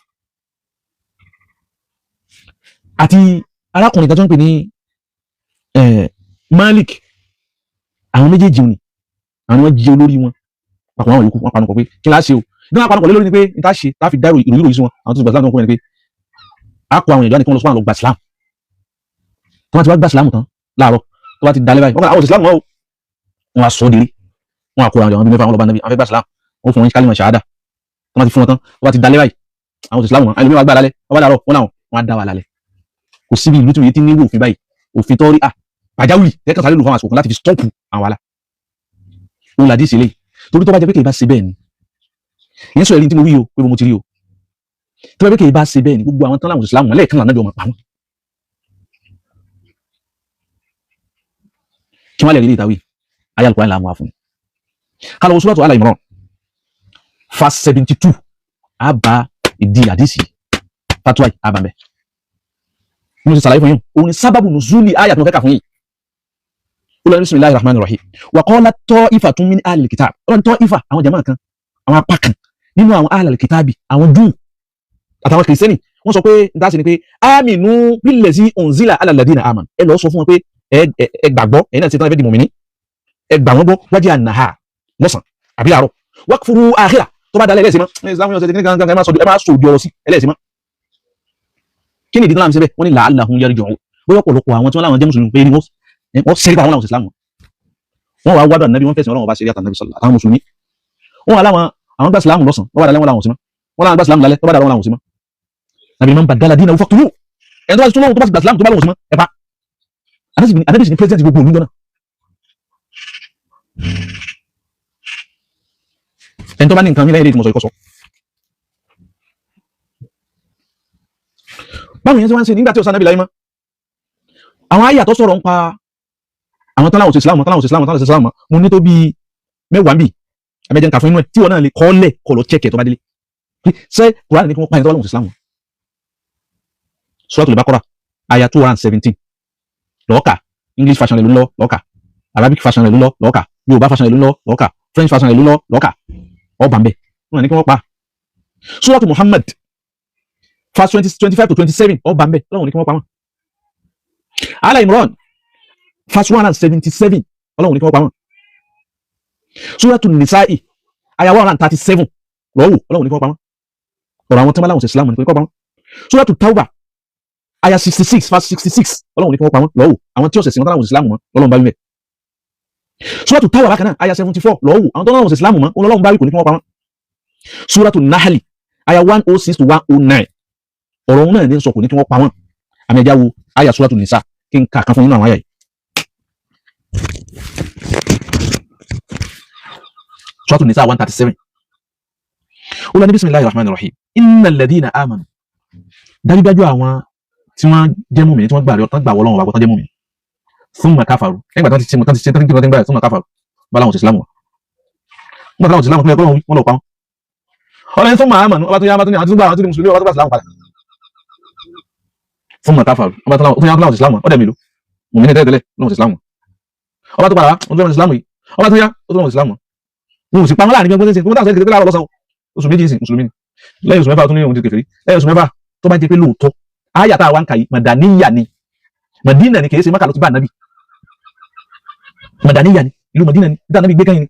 àti arákùnrin kan tó ń pè ní Malik. Àwọn méjèèjì ni àwọn ni wọ́n jẹ́ olórí wọn papọ̀. Àwọn yòókù wọn panupọ̀ pé kí láá ṣe o. Ní wọn panupọ̀ lé lórí ni pé n ta ṣe tá fi dá ìròyìn ìròyìn sí wọn, àwọn tó ti gbà Islam tó ń kó yẹn, ni pé a kó àwọn èèyàn ní kí wọ́n lọ sọ àwọn lọ gbà Islam. Tó bá ti wá gbà Islam tán láàárọ̀, tó bá ti dalẹ́ báyìí, wọ́n kàn àwọn Islam wọn o, wọn á sọ délé. Wọn á kó àwọn bíi mẹ́fà, wọn lọ bá nàbí, àwọn fẹ́ gbà Islam, wọn fún wọn ní kálímà ṣàhádà. Tó bá ti fún wọn tán, tó bá ti dalẹ́ báyìí, àwọn Islam wọn ẹlòmíì wá gbà lálẹ́, wọn bá dàrọ̀ wọn làwọn wọn á dá wà lálẹ́. Kò síbi ìlú tí wọ́n ti ní irú òfin báyìí, òfin tó rí à pàjáwìrì tẹ́kàn sáré lò fún àwọn àsìkò kan láti fi stọ́ọ̀pù àwọn wàhálà. Òun làdí ìsìlẹ̀, torí tó bá jẹ́ pé kì í bá ṣe bẹ́ẹ̀ ni, ìyẹn sọ ẹ̀rí tí mo wí o pé mo ti rí o. Tó bá jẹ́ pé kì í bá ṣe bẹ́ẹ̀ ni, gbogbo àwọn tán láwọn Islam wọn lẹ́ẹ̀kan lànà bí ọmọ pa wọn. Kí wọ́n lè rí ilé ìtàwé ayé Al-Qur'an làwọn wà fún mi. Kálọ̀ wọ́n Suratu Al Imran verse 72, á bá ìdí àdìsí fatuwa yìí, á bá bẹ́ẹ̀. Mo ti ṣàlàyé fún yín, òun ni sábàbù nùzúlì ayà tí mo fẹ́ kà fún yín. Olùwàní bismillahir rahmanir rahim, wa qala ta'ifatun min ahlil kitab, ọlọ́run ta'ifa, àwọn jama kan, àwọn apá kan nínú àwọn ahlil kitabi, àwọn Júù àtàwọn Kìrìsìtẹ́nì, wọ́n sọ pé n ta sí ni pé aminu billazi unzila ala alladhina amanu, ẹ lọ sọ fún wọn pé ẹ gbàgbọ́, ẹ̀yin náà ti tán, ẹ fẹ́ di mùmínì, ẹ gbà wọ́n gbọ́, wajha nahar, lọ́sàn àbí àárọ̀, wakfuru akhira, Tó bá dalẹ̀, ẹlẹ́sìn mọ́ ní Islam yóò ṣe kíní kankan. Ẹ máa sọ, ẹ máa sọ òdi ọ̀rọ̀ sí ẹlẹ́sìn mọ́. Kí ni ìdí tó láǹ ṣe bẹ́ẹ̀? Wọ́n ní la'allahum yarji'un, bóyá ọ̀pọ̀lọpọ̀ àwọn tí wọ́n láwọn jẹ́ mùsùlùmí pé ni wọ́n sẹ́rí pa àwọn làwọn Islam, wọ́n wá wádùn ànábì, wọ́n fẹ̀sìn Ọlọ́run ọba ṣeré àtànábì sọ̀lá àtàwọn mùsùlùmí. Wọ́n wà láwọn àwọn gbà sílámù lọ́sàn, wọ́n wà lálẹ́, wọn làwọn sí mọ́. Wọ́n láwọn gbà sílámù lálẹ́, tó bá dàrọ́, wọn làwọn sí mọ́. Nàbí man baddala dinahu faqtuluhu. Ẹni tó bá ti tún lóhùn, tó bá ti gbà sílámù, tó bá lóhùn sí mọ́, ẹ pa. Ànábì sì ní president gbogbo òlú jọ náà. Ẹni tó bá ní nǹkan mi lẹ́yìn ilé ìtumọ̀ sọ ìkọ́sọ. Báwo yẹn tí wọ́n ń ṣe nígbà tí ó sànábì láyé mọ́? Àwọn àyà tó sọ̀rọ̀ ń pa àwọn tán láwọn òsì Islam, tán láwọn òsì Islam, tán láwọn òsì Islam, mo ní tó bí 10 ń bì. Ẹ̀mẹ́jẹ̀ ń kà fún inú ẹ̀ tí wọ́n náà lè kọ́ lẹ̀ kọ́ lọ chẹ́kẹ̀ tó bá délé. Ṣé Kùránì ní kí wọ́n pa ẹni tó bá lóhùn sí Islam? Suratul Baqara aya 217, lọ́ọ̀kà. English version rẹ̀ ló ń lọ, lọ́ọ̀kà. Arabic version rẹ̀ ló ń lọ, lọ́ọ̀kà. Yorùbá version rẹ̀ ló ń lọ, lọ́ọ̀kà. French version rẹ̀ ló ń lọ, lọ́ọ̀kà. Ọba ń bẹ̀, wọn ní kí wọ́n pa. Suratu Muhammad verse 20, 25 to 27, ọba ń bẹ̀, Ọlọ́run ní kí wọ́n pa wọn. Ala Imran verse 177, Ọlọ́run ní kí wọ́n pa wọn. Suratu Nisa'i aya 137, lọ́wọ́, Ọlọ́run ní kí wọ́n pa wọn. Ọ̀rọ̀ àwọn tí wọ́n láwọn ṣe Islam ní kí wọ́n pa wọn. Suratu Tawbah aya 66, verse 66, Ọlọ́run ní kí wọ́n pa wọn. Lọ́wọ́, àwọn tí ọ̀sẹ̀ sí wọn láwọn ṣe Islam mọ́, Ọlọ́run bá wí mẹ́. Suratu Tawbah bákan náà aya 74, lọ́wọ́, àwọn tó láwọn ṣe Islam mọ́, Ọlọ́run bá wí, kò ní kí wọ́n pa wọn. Suratu Nahli aya 106 to 109, ọ̀rọ̀ òun náà ní sọ, kò ní kí wọ́n pa wọ́n. Àmì ẹja wo aya Suratu Nisa, kí n kà kan fún nínú àwọn aya yìí. Suratu Nisa 137, ó lọ ní bismillahir rahmanir rahim, innal ladhina amanu, dájúdájú àwọn tí wọ́n jẹ́ mùmínì, tí wọ́n gbà tán gbà wọ́lọ́wọ́ wà tán jẹ́ mùmínì, thumma kafaru, lẹ́yìn ìgbà tí wọ́n ti ṣe tán ti ṣe tán ti gbà, thumma kafaru, bá láwọn ṣe Islam wọn, nígbà táwọn ṣe Islam fún ẹ̀kọ́ wọn lọ pa wọn. Ọlọ́yin thumma amanu, ọba tó yá, ọba tó ní àwọn tó gbà, àwọn tó ní mùsùlùmí, ọba tó gbà Islam padà, thumma kafaru, ọba tó yá láwọn ṣe Islam wọn, ọdẹ mélòó mùmínì tẹ́lẹ̀ tẹ́lẹ̀ lọ́wọ́ ṣe Islam wọn, ọba tó padà wá, wọn tó lọ́wọ́ ṣe Islam yìí, ọba tó yá, ó tó lọ́wọ́ ṣe Islam wọn. Wọn ò sì pa wọn láàrin gbọ́n ṣe gbọ́n ṣe láàárọ̀ lọ́sàn-án, oṣù 2 sí mùsùlùmí ni, lẹ́yìn oṣù 6 tó ní òun ti kèfèrí, lẹ́yìn oṣù 6. Tó bá jẹ́ pé lóòótọ́ àyà tá a wá ń kà yìí Màdàníyà ni, Màdínà ni, kìí ṣe Mákà ló ti bá ànábì. Màdàníyà ni, ìlú Màdínà ni bí ànábì gbé kẹ́yìn ni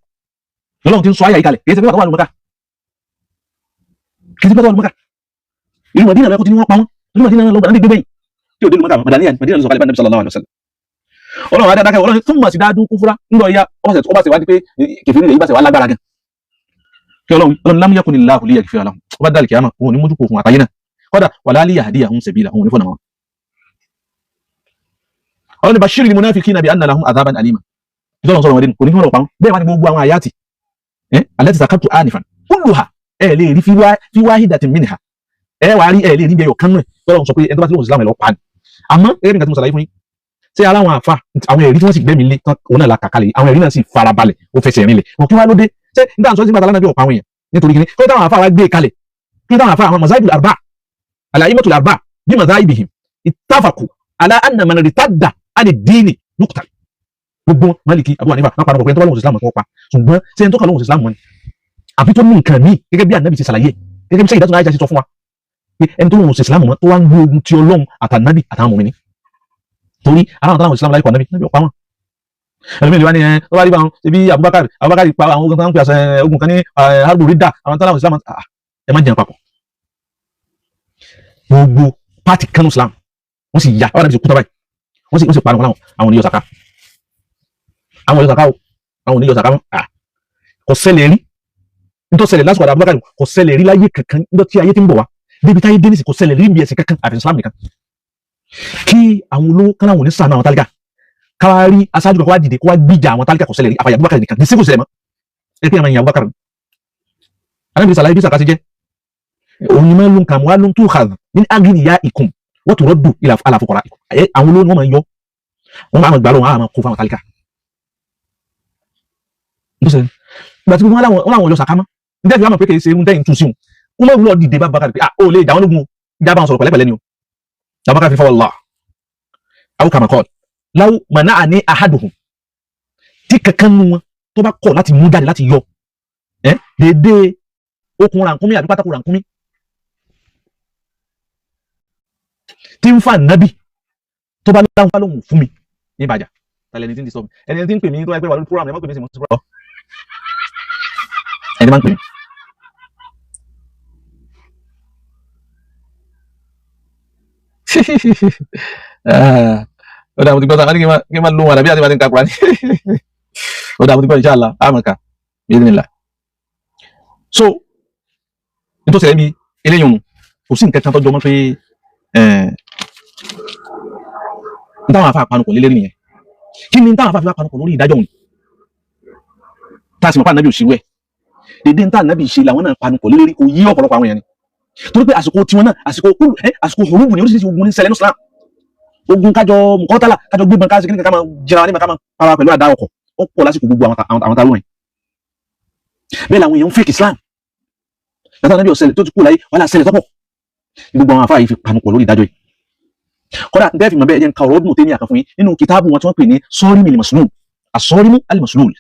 Ọlọ́run ti ń sọ àyà yìí kalẹ̀. Kìí ṣe pé wà tó wà ní Mákà, kìí ṣe pé tó wà ní Mákà. Ìlú Màdínà lẹ́kọ̀ọ́ tí wọ́n pa wọ́n, ìlú Màdínà lọ́gbà ànábì gbé bẹ́yìn tí ò dé ìlú Mákà. Màdàníyà ni, Màdínà ló sọ kalẹ̀ bá ànábì sallallahu alaihi wasallam. Ọlọ́run adé adákẹ́, Ọlọ́run tún mọ̀ sí dáadún kúfúrá ńlọ ya ọba ṣe wá di pé kèfèrí rẹ̀ yìí bá ṣe wá lágbára gan kí Ọlọ́run, Ọlọ́run lam yakunillahu liyaghfira lahum, ọba dàlì kìámà, òun ní mójúkò fún àtàyé náà, kódà wala liyahdiyahum sabila, òun ní fọ́nà wọn. Ọlọ́run ní bashiril munafiqina bi anna lahum adhaban alima. Ìtọ́lọ̀ sọ̀rọ̀ wọn dé kò ní kí wọ́n lọ pa wọn. Bẹ́ẹ̀ wá ní gbogbo àwọn àyàtì allati zakartu anifan kulluha, ẹ lè rí fi wahidatin minha, ẹ wàá rí, ẹ lè rí bí ẹyọ kan náà tọ́lọ̀ sọ pé ẹni tó bá ti lóhùn Islam ẹ lọ pa ni. Àmọ́ gẹ́gẹ́ bí nǹkan tí mo ṣàlàyé fún yín, ṣé ara àwọn àfa, àwọn ẹ̀rí tí wọ́n sì gbẹ́mí lé tán, òun náà la kàkálẹ̀ yìí. Àwọn ẹ̀rí náà sì farabalẹ̀, ó fẹsẹ̀ rinlẹ̀ wọn. Kí wá ló dé? Ṣé nígbà tó ń sọ sí gbàtà lánàá bí ọ̀pọ̀ àwọn èèyàn nítorí kíní kí táwọn àfa wa gbé kalẹ̀, kí táwọn àfa àwọn mazahibul arba, al-a'immatul arba bí mazahibihim ittafaqu ala anna man irtadda ani dini yuqtal. Gbogbo Maliki, Abu Hanifa wọn parọ́ pé ẹni tó bá lóhùn Islam kọ́ pa. Ṣùgbọ́n ṣé ẹni tó kà lóhùn Islam wọn ni, àbí tó ní nǹkan míì, gẹ́gẹ́ bí Ànábì ti ṣàlàyé, gẹ́gẹ́ bí Sayyidatuna Aisha ti sọ fún wa pé ẹni tó lóhùn Islam wọn tó wá ń gbé ogun ti Ọlọ́run àtànábì àtàwọn mùmínì, torí aláwọn tó láwọn Islam láìpẹ́ Ànábì, Ànábì ọ̀pá wọn. Ẹlòmíì lè wá ní ẹ tó bá rí bá wọn ṣe bí Abubakar, Abubakar pa àwọn ogun kan ń pè àṣẹ ogun kan ní harbu ridda, àwọn tó láwọn Islam, ẹ má jẹun papọ̀. Gbogbo pàtì kanu Islam wọ́n sì ya àwọn Ànábì sì kú tán báyìí, wọ́n sì parun wọn. Àwọn oníyọ sàká, àwọn oníyọ sàká o, àwọn oníyọ sàká wọn kò ṣẹlẹ̀ rí. Nítorí ṣẹlẹ̀ lásìkò Abubakar kò ṣẹlẹ̀ rí láyé kankan nítorí tí ayé ti ń bọ̀ wá débi táyé dé nísì, kò ṣẹlẹ̀ rí bí ẹ̀sìn kankan àfi Islam nìkan, kí àwọn olówó kan láwọn ò ní ṣàánú àwọn tálíkà, káwá rí aṣáájú kan kó wá dìde kó wá gbìjà àwọn tálíkà. Kò ṣẹlẹ̀ rí àfàyà Abubakar nìkan ní sí, kò ṣẹlẹ̀ mọ́. Ẹ pé àwọn èèyàn Abubakar, anábìrì sàlàyé bí sàkà ṣe jẹ́, òun ni máa ń lò kàn wá ló ń tó hàn ní aghniyaikum wa turaddu ila ala fuqaraikum. Àwọn olówó ni wọ́n máa ń yọ, wọ́n máa gbà lọ́wọ́, àwọn máa kó fáwọn tálíkà. Ìgbà tí wọ́n láwọn ọjọ́ sàkámọ́ ní tẹ́fì wọ́n mọ̀ pé kì í ṣe irun tẹ́yìn tún sí wọn, wọ́n lọ dìde bá Abubakar pé ah, ó lè jà wọ́n lógun o, ìjà bá wọn sọ̀rọ̀ pẹ̀lẹ́pẹ̀lẹ́ ni o. Abubakar fi fọwọ́ Allah aw kama qala law mana'ani ahaduhum, tí kankan nu wọn tó bá kọ̀ láti mú jáde láti yọ ẹ dédé okùn rànkúnmí àbí pátákó rànkúnmí tí ń fa nábì, tó bá láwọn lóhùn fún mi ní ìbàjá tàlẹ́ ẹni tí ń di sọ mi, ẹni tí ń pè mí tó wáyé pé wà lórí program ẹ má pè mí sí mo ti sọ ẹni máa ń pè mí. Ó dà, mo ti gbọ́ sáà, kí n máa lóhun àdàbí àti máa ti ń ka Kùránì. Ó dà, mo ti gbọ́, inshallah, àmọ́ bi'idhnillah. So nítorí ẹ̀mí eléyìí òun kò sí nǹkan kan tó jọ mọ́ pé n táwọn afa àpanupọ̀ lélẹ́rìí nìyẹn. Kí ni táwọn afa fi wá panupọ̀ lórí ìdájọ́ òun tá a sì mọ̀ pé ànábì ò ṣerú ẹ̀? Dédé níta ànábì ṣe làwọn náà panupọ̀ lélẹ́rìí. Kò yí ọ̀pọ̀lọpọ̀ àwọn èèyàn ni, torí pé àsìkò tiwọn náà, àsìkò kúrú ẹ, àsìkò hurubu ní oríṣiríṣi ogun ní ṣẹlẹ̀ ní Islam, ogun kájọ mùkọ́tàlá, kájọ gbébọn, kájọ kíníkà, ká máa jẹra nígbà, ká máa para pẹ̀lú àdá ọkọ̀. Ó pọ̀ lásìkò gbogbo àwọn tá lóyìn bẹ́ẹ̀ làwọn èèyàn ń fake Islam. Látà ànábì ọ̀sẹ̀lẹ̀ tó ti kú láyé, wàhálà ṣẹlẹ̀ tọ́pọ̀ ní gbogbo àwọn afáà yìí fi panupọ̀ lórí ìdájọ́ yìí. Kódà bẹ́ẹ̀ fi mọ̀ bẹ́ẹ̀, jẹ́ ń ka ọ̀rọ̀ Ibn Taymiyyah kan fún yín nínú kìtáàbù wọn tí wọ́n pè ní Sọ́rímù al-Maslul, As-Sọ́rímù al-Maslul.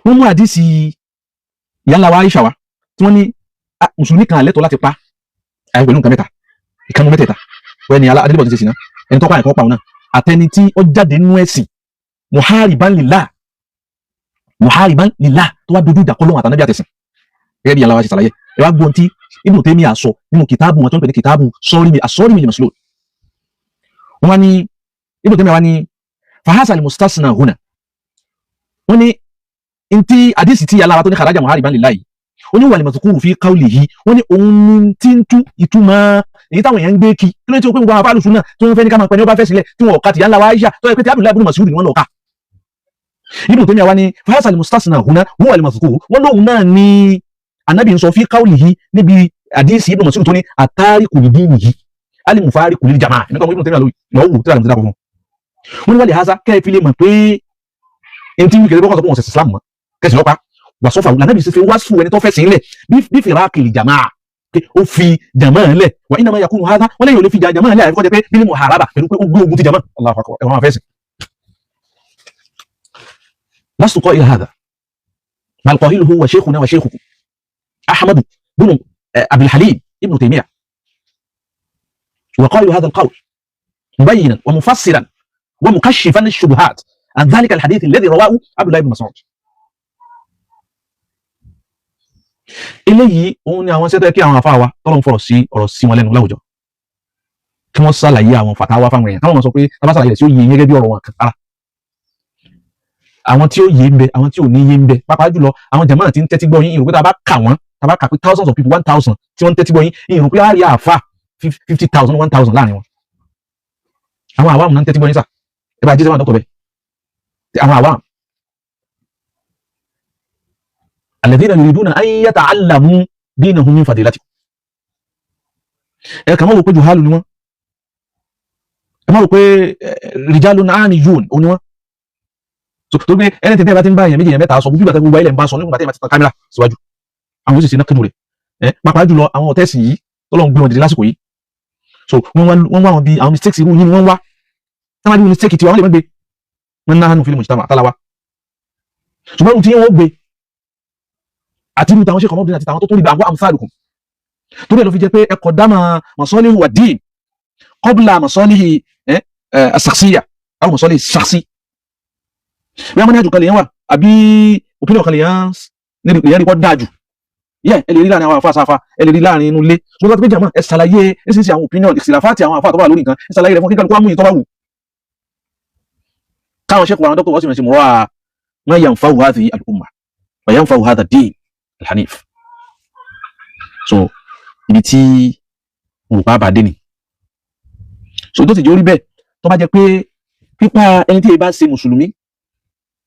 Wọ́n mú àdísì ìyá wa Aisha wa tí wọ́n ní mùsùlùmí kan lẹ́tọ̀ọ́ láti pa àyè pẹ̀lú nǹkan mẹ́ta, ìkànnì mẹ́tẹ̀ẹ̀ta. Wọ́n ní adélébọ̀ ti ṣe sìnà, ẹni tó pa ẹ̀kọ́ pa òun náà, àtẹni tí ó jáde nínú ẹ̀sìn muhariban lillah, muhariban lillah, tó wá dojú ìjà kọ Ọlọ́hun àtànábì àtẹ̀sìn, gẹ́gẹ́ bí ìyá wa ṣe ṣàlàyé. Ẹ wá gbọ́n tí Ibn Taymiyyah sọ nínú kìtáàbù wọn tó ń pè ní kìtáàbù sọ́rímì, as-Sọ́rímì al-Maslul. Wọ́n ní Ibn Taymiyyah wá ní fahasa al-mustasna huna. Wọ́n ní ntí àdìsí tí alára tó ní kharaja muhariban lillahi, ó ní wal madhkuru fi qawlihi. Wọ́n ní òun ní tí ń tú ìtumọ̀ èyí táwọn èèyàn ń gbé kí. Kí ló ń tí ó pé gbogbo àwọn afáàlùsùn náà tí wọ́n fẹ́ ní ká máa pẹ́ ní ó bá fẹ́ sílẹ̀, tí wọ́n ọ̀ka tìyà ńlá wa Aisha, tó yẹ pé tí Abdullahi ibn Mas'ud ni wọ́n lọ ká. Ibn Taymiyyah wá ní fahasa al-mustasna huna huwa al-madhkur. Wọ́n lóun náà ní anabi ń sọ fi qawlihi níbi àdìsí Ibn Mas'ud tó ní at-tariku li dinihi al-mufariqu lil jama'a. Ẹ̀mí kan Ibn Taymiyyah lọ́wọ́ wò tí a lè mú fún wọn ní wọ́n lè haza kẹ́ fi lè mọ̀ pé ẹni tí wíkẹ́ lọ́kọ̀ sọ pé wọ́n ṣẹ̀ṣẹ̀ Islam mọ́ kẹsì lọ́pa wàsọ́fà lànàbì sì fi wá sùn ẹni tó fẹ́ sí ilẹ̀ bí firaqil jama'a, pé ó fi jama lẹ̀. Wa innama yakunu hadha, wọ́n lẹ́yìn ò lè fi jama lẹ̀ àfikọ́ jẹ́ pé bil muharaba, pẹ̀lú pé ó gbé ogun ti jama. Allahu akbar, ẹ̀wọ̀n àfẹ́sìn. Lastu qa'ila hadha bal qailuhu wa shaykhuna wa shaykhukum Ahmad bin Abdul Halim ibn Taymiyyah wa qalu hadha al-qawl mubayyinan wa mufassiran wa mukashifan lish-shubuhat an dhalika al-hadith alladhi rawahu Abdullah ibn Mas'ud. Eléyìí òun ni àwọn iṣẹ́ tó yẹ kí àwọn àfáà wa tọ́lọ́ ń fọ̀rọ̀ sí ọ̀rọ̀ sí wọn lẹ́nu láwùjọ, kí wọ́n ṣàlàyé àwọn fàtáwá fáwọn èèyàn, káwọn máa sọ pé tá bá ṣàlàyé rẹ̀ sí ó yé gẹ́gẹ́ bí ọ̀rọ̀ wọn kan ara àwọn tí ó yé ń bẹ, àwọn tí ò ní yé ń bẹ, pàápàá jùlọ àwọn jàmáà tí ń tẹ́tí gbọ́ yín. Ìrò pé tá a bá kà wọ́n, tá a bá kà pé thousands of people, 1,000 tí wọ́n ń tẹ́tí gbọ́ yín, ìrò pé á rí àáfà 50,000, 1,000 láàrin wọn. Àwọn àwàmù náà ń tẹ́tí gbọ́ yín sà. Ẹ bá jíjẹ́ wọn dọ́kọ̀ bẹ́ẹ̀, àwọn àwàmù alladhina yuriduna an yata'allamu dinahum min fadilatikum. Ẹ kàn má wò pé juhalu ni wọ́n, ẹ má wò pé rijalun aniyun òun ni wọ́n. So tó gbé ẹni tẹ̀tẹ̀ bá ti ń bá èèyàn méjì, èèyàn mẹ́ta sọ, gbogbo ìgbà gbogbo ilẹ̀ ń bá sọ nígbà tí ẹ bá ti tan kámẹ́rà síwájú, àwọn yóò sì ṣe náà kínú rẹ̀. Ẹ pàápàá jùlọ àwọn ọ̀tẹ́sì yìí tó lọ́n gbé wọn dìde lásìkò yìí. So wọ́n wá wọn bí àwọn mistakes irú yín ni wọ́n wá táwọn bí mistake tiwa, wọ́n lè má gbé wọn náà nù fílímù jìtàmà àtàláwa, ṣùgbọ́n ohun tí wọ́n gbé àti irú tàwọn ṣe kọ̀mọ́bìnrin àti tàwọn tó tún rí bá àwọn amsalukum. Torí ẹ̀ ló fi jẹ́ pé ẹ̀kọ́ dáma masalihu wa din qabla masalihi as-shakhsiyya aw masalihi ash-shakhsi. Bí wọ́n ní àjò kan lè yẹn wà àbí opinion kan lè yẹn rí kọ́ dáa jù yẹ, ẹ lè rí láàrin àwọn àfa àsáfa, ẹ lè rí láàrin inú ilé, ṣùgbọ́n tó ti pé jàmọ́, ẹ ṣàlàyé nísinsìnyí àwọn opinion ìsìláfàtì àwọn àfa tó wà lórí nǹkan, ẹ ṣàlàyé rẹ̀ fún kíkàlùkù amúyìn tó bá wù káwọn ṣẹ́kù àwọn dókítà wọ́n sì mọ̀ sí mọ́ra ma yanfa'u hadhihi al-umma wa yanfa'u hadha ad-din al-hanif. So ibi tí olùkọ́ àbádé ni, so tó ti jẹ́ orí bẹ́ẹ̀, tó bá jẹ́ pé pípa ẹni tí ẹ bá ṣe mùsùlùmí,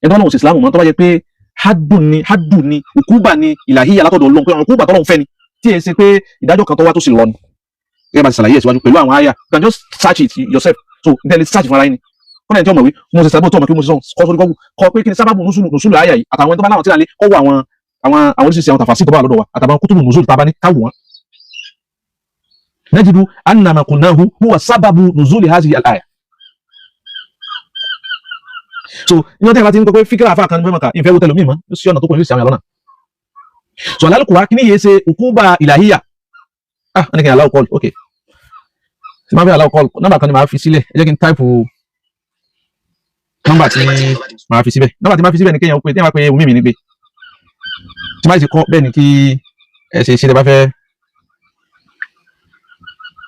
ẹni tó lọ́wọ́ sí ìsìlámù mọ́, tó bá jẹ́ pé hadùn ni, hadùn ni, òkúba ni ìlàhíyà látọ̀dọ̀ Ọlọ́run, pé òkúba tọ́lọ́run fẹ́ ni, tí ẹ ṣe pé ìdájọ́ kan tó wá tó sì lọ ni, gẹ́gẹ́ bá ti ṣàlàyé ẹ̀ síwájú pẹ̀lú àwọn àyà. You can just search it yourself. So n tẹ́lẹ̀ search fún ara yín ni kọ́nà ẹni tí ọmọ wí mo ṣe sábà tó ọmọ kí mo ṣe sọ kọ́ sórí kọ́kù kọ́ pé kí ni sábàbù nùsùlù nùsùlù àyà yìí, àtàwọn tó bá láwọn tí a lè kọ́ wọ àwọn oríṣiríṣi àwọn tàfàṣì tó bá wà lọ́dọ̀ wa, àtàwọn kútùbù nùsùlù tá a bá ní káwù wọn. Najidu anna ma qulnahu huwa sábàbù nùsùlù hadhihi al-aya. So ní wọ́n tẹ́ bá ti ń gbọ́ pé fíkìrà àfa kan ní fẹ́ mọ̀ká ìfẹ́ wo tẹlomi mọ́ sí ọ̀nà tó kọ̀ ní ìsàmì àlọ́nà. So alálùkù wa kí ni yéé ṣe òkúba ìlàhíyà? Ah, wọ́n ní kí n allow call. Ok, tí máa fi allow call, nọ́mbà kan ni màá fi sílẹ̀. Ẹ jẹ́ kí n táìpù nọ́mbà tí màá fi síbẹ̀. Nọ́mbà tí màá fi síbẹ̀ ni kéèyàn pé tí wọ́n bá pe omi mi ní pé tí máa ti kọ́ bẹ́ẹ̀ ni kí ẹ ṣe ṣe tẹ bá fẹ́.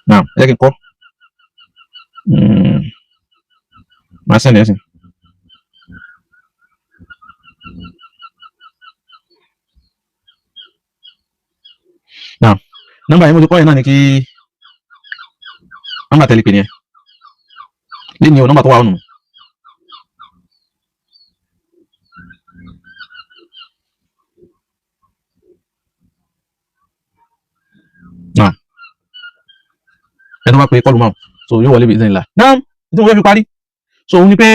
Náà ẹ jẹ́ kí n kọ́. Màá send ẹ̀ sí. Náà nọ́mbà yẹn mo ti kọ́ yẹn náà ni kí nọ́mbà tẹ̀lé pè ní ẹ lẹ́ni o, nọ́mbà tó wà ọ̀nù. Náà ẹ tó bá pe kọlù máa so yóò wọlé bí ìsìn ńlá. Náà tí mo fẹ́ fi parí so òun ni pé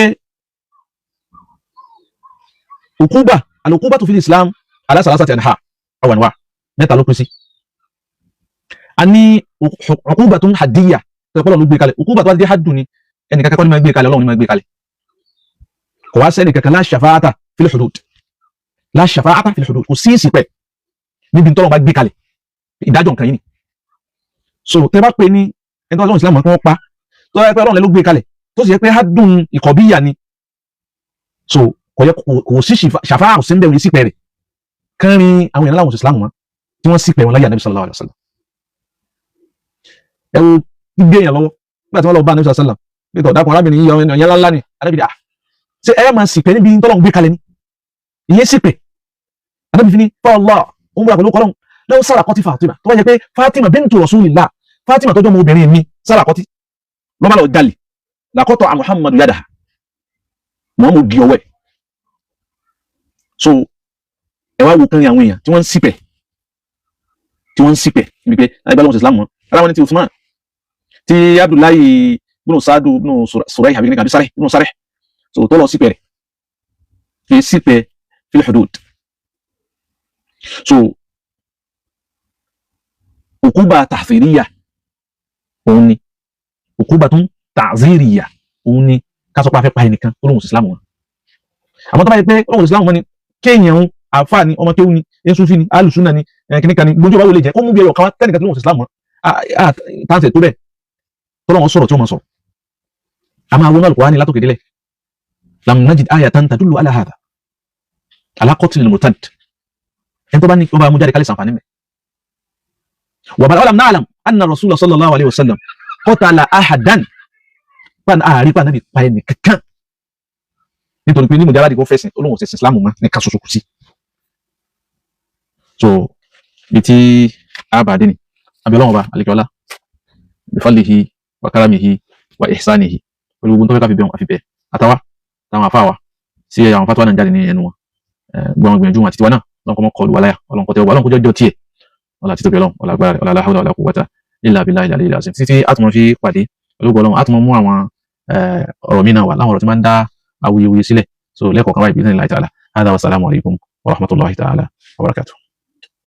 òkúba àlòkúba tó fi Islam alásàlásà ti àníhà àwọn àníwá mẹ́ta ló pín sí. A ní òkúba tó ń hadíyà tó ẹ̀kọ́ lọ́nà ló gbé kalẹ̀. Òkúba tó bá dé hadùn ni ẹnì kankan kọ́ ni máa gbé kalẹ̀, Ọlọ́run ni máa gbé kalẹ̀. Kò wá sẹ́ni kankan la shafa'ata fil hudud, la shafa'ata fil hudud, kò sí ìsìpẹ̀ níbi tọ́lọ́run bá gbé kalẹ̀ ìdájọ́ nǹkan yìí ni. So tẹ́ bá pè ní ẹni tó bá lọ́wọ́ Islam kí wọ́n pa tó yẹ pé Ọlọ́run ló gbé kalẹ̀ tó sì yẹ pé hadùn ìkọ̀bíyà ni, so kò yẹ kò sí ṣàfáà kò sí ń bẹ̀rù ìsìpẹ̀ rẹ̀ kánrin àwọn èèyàn láwọn Islam wọn tí wọ́n sípẹ̀ wọn láyé Ànábì sallallahu alaihi wasallam. Ẹ wo gbígbé èèyàn lọ́wọ́ nígbà tí wọ́n lọ bá Ànábì sallallahu alaihi wasallam nítorí ọ̀dàkùn arábìnrin yìí ọ̀yàn ńlá ńlá ni. Ànábì ní à ṣé ẹ máa sípẹ̀ níbi tọ́lọ́run gbé kalẹ̀ ni? Ìyẹn sípẹ̀. Ànábì fi ní fọlọ́ òun búra pẹ̀lú kọ́lọ́hún lọ́wọ́ sárakọ́tì Fatima tó bá jẹ́ pé Fatima bintu Rasulillah, Fatima tó jọ́ ọmọ obìnrin mi sárakọ́tì lọ́ba lọ jalè làkọ́tọ̀ Muhammadu yadaha Muhammadu di ọwọ́ ẹ̀. So ẹ wá wo kánrin àwọn èèyàn tí wọ́n ń sípẹ̀, tí wọ́n ń sípẹ̀ níbi pé láì bá lọ́wọ́ Islam wọn ara wọn ní ti Usman ti Abdullahi ibn Sadu ibn Surai àbí kíníkà àbí Sarih ibn Sarih so tó lọ sípẹ̀ rẹ̀ fi sípẹ̀ fil hudud. So òkúba tàfíríyà òun ni òkúba tún tàzíríyà òun ni ká sọ pé a fẹ́ pa ẹnìkan tó lóhùn sí Islam wọn. Àmọ́ tó bá yẹ pé lóhùn sí Islam wọn ni kéèyàn ń àfáà ni, ọmọ kéwú ni, ẹ̀sùnfì ni, alùsùnà ni, kìnìkan ni, gbójú ọba wo lè jẹ́ kó mú bí ẹyọ kan wá tẹ́nìkan tó lóhùn sí Islam wọn táǹsẹ̀ tó bẹ́ẹ̀ tó lọ́wọ́ sọ̀rọ̀ tí wọ́n máa sọ̀rọ̀. A máa wọnú Al-Qur'ani látòkè délẹ̀ lam najid ayatan tadullu ala hadha ala qatl al-murtad ẹni tó bá ní kí wọ́n bá mú jáde kálí sànfàní mẹ́. Wa bal lam na'lam anna rasulullah sallallahu alayhi wa sallam qatala ahadan pan ààrí pa nábì pa ẹnì kankan nítorí pé ní mùjára dìgbò fẹ̀sìn olóhùn ṣẹ̀sìn Islam mọ́ ní ká ṣoṣo kù sí. So bí tí a bá dé ni abẹ́lọ́wọ̀n ọba alekiola bifalihi wa karamihi wa ihsanihi pẹ̀lú gbogbo tó fẹ́ ká fi bẹ̀ wọn àfi bẹ̀ àtàwà táwọn afáwa sí àwọn fatuwa náà jáde ní ẹnu wọn gbọ́n gbìyànjú wọn àti tiwa náà lọ́nkọ́ mọ́ kọlu wàláyà ọlọ́nkọ́ tẹ́wọ́ ọlọ́nkọ́ jọjọ tiẹ̀ ọlá títọ́bi ọlọ́run ọlá agbára rẹ̀ ọlá la hawla wala quwwata illa billahi al-aliyyil azim títí a tún mọ́ fi pàdé pẹ̀lú ọlọ́run a tún mọ́ mú àwọn ọ̀rọ̀ mi náà wà láwọn ọ̀rọ̀ tí máa ń dá awuyewuye sílẹ̀ so lẹ́kọ̀ọ́ kan báyìí bi idhnillahi ta'ala. Hada wa salamu alaykum wa rahmatullahi ta'ala wa barakatuh.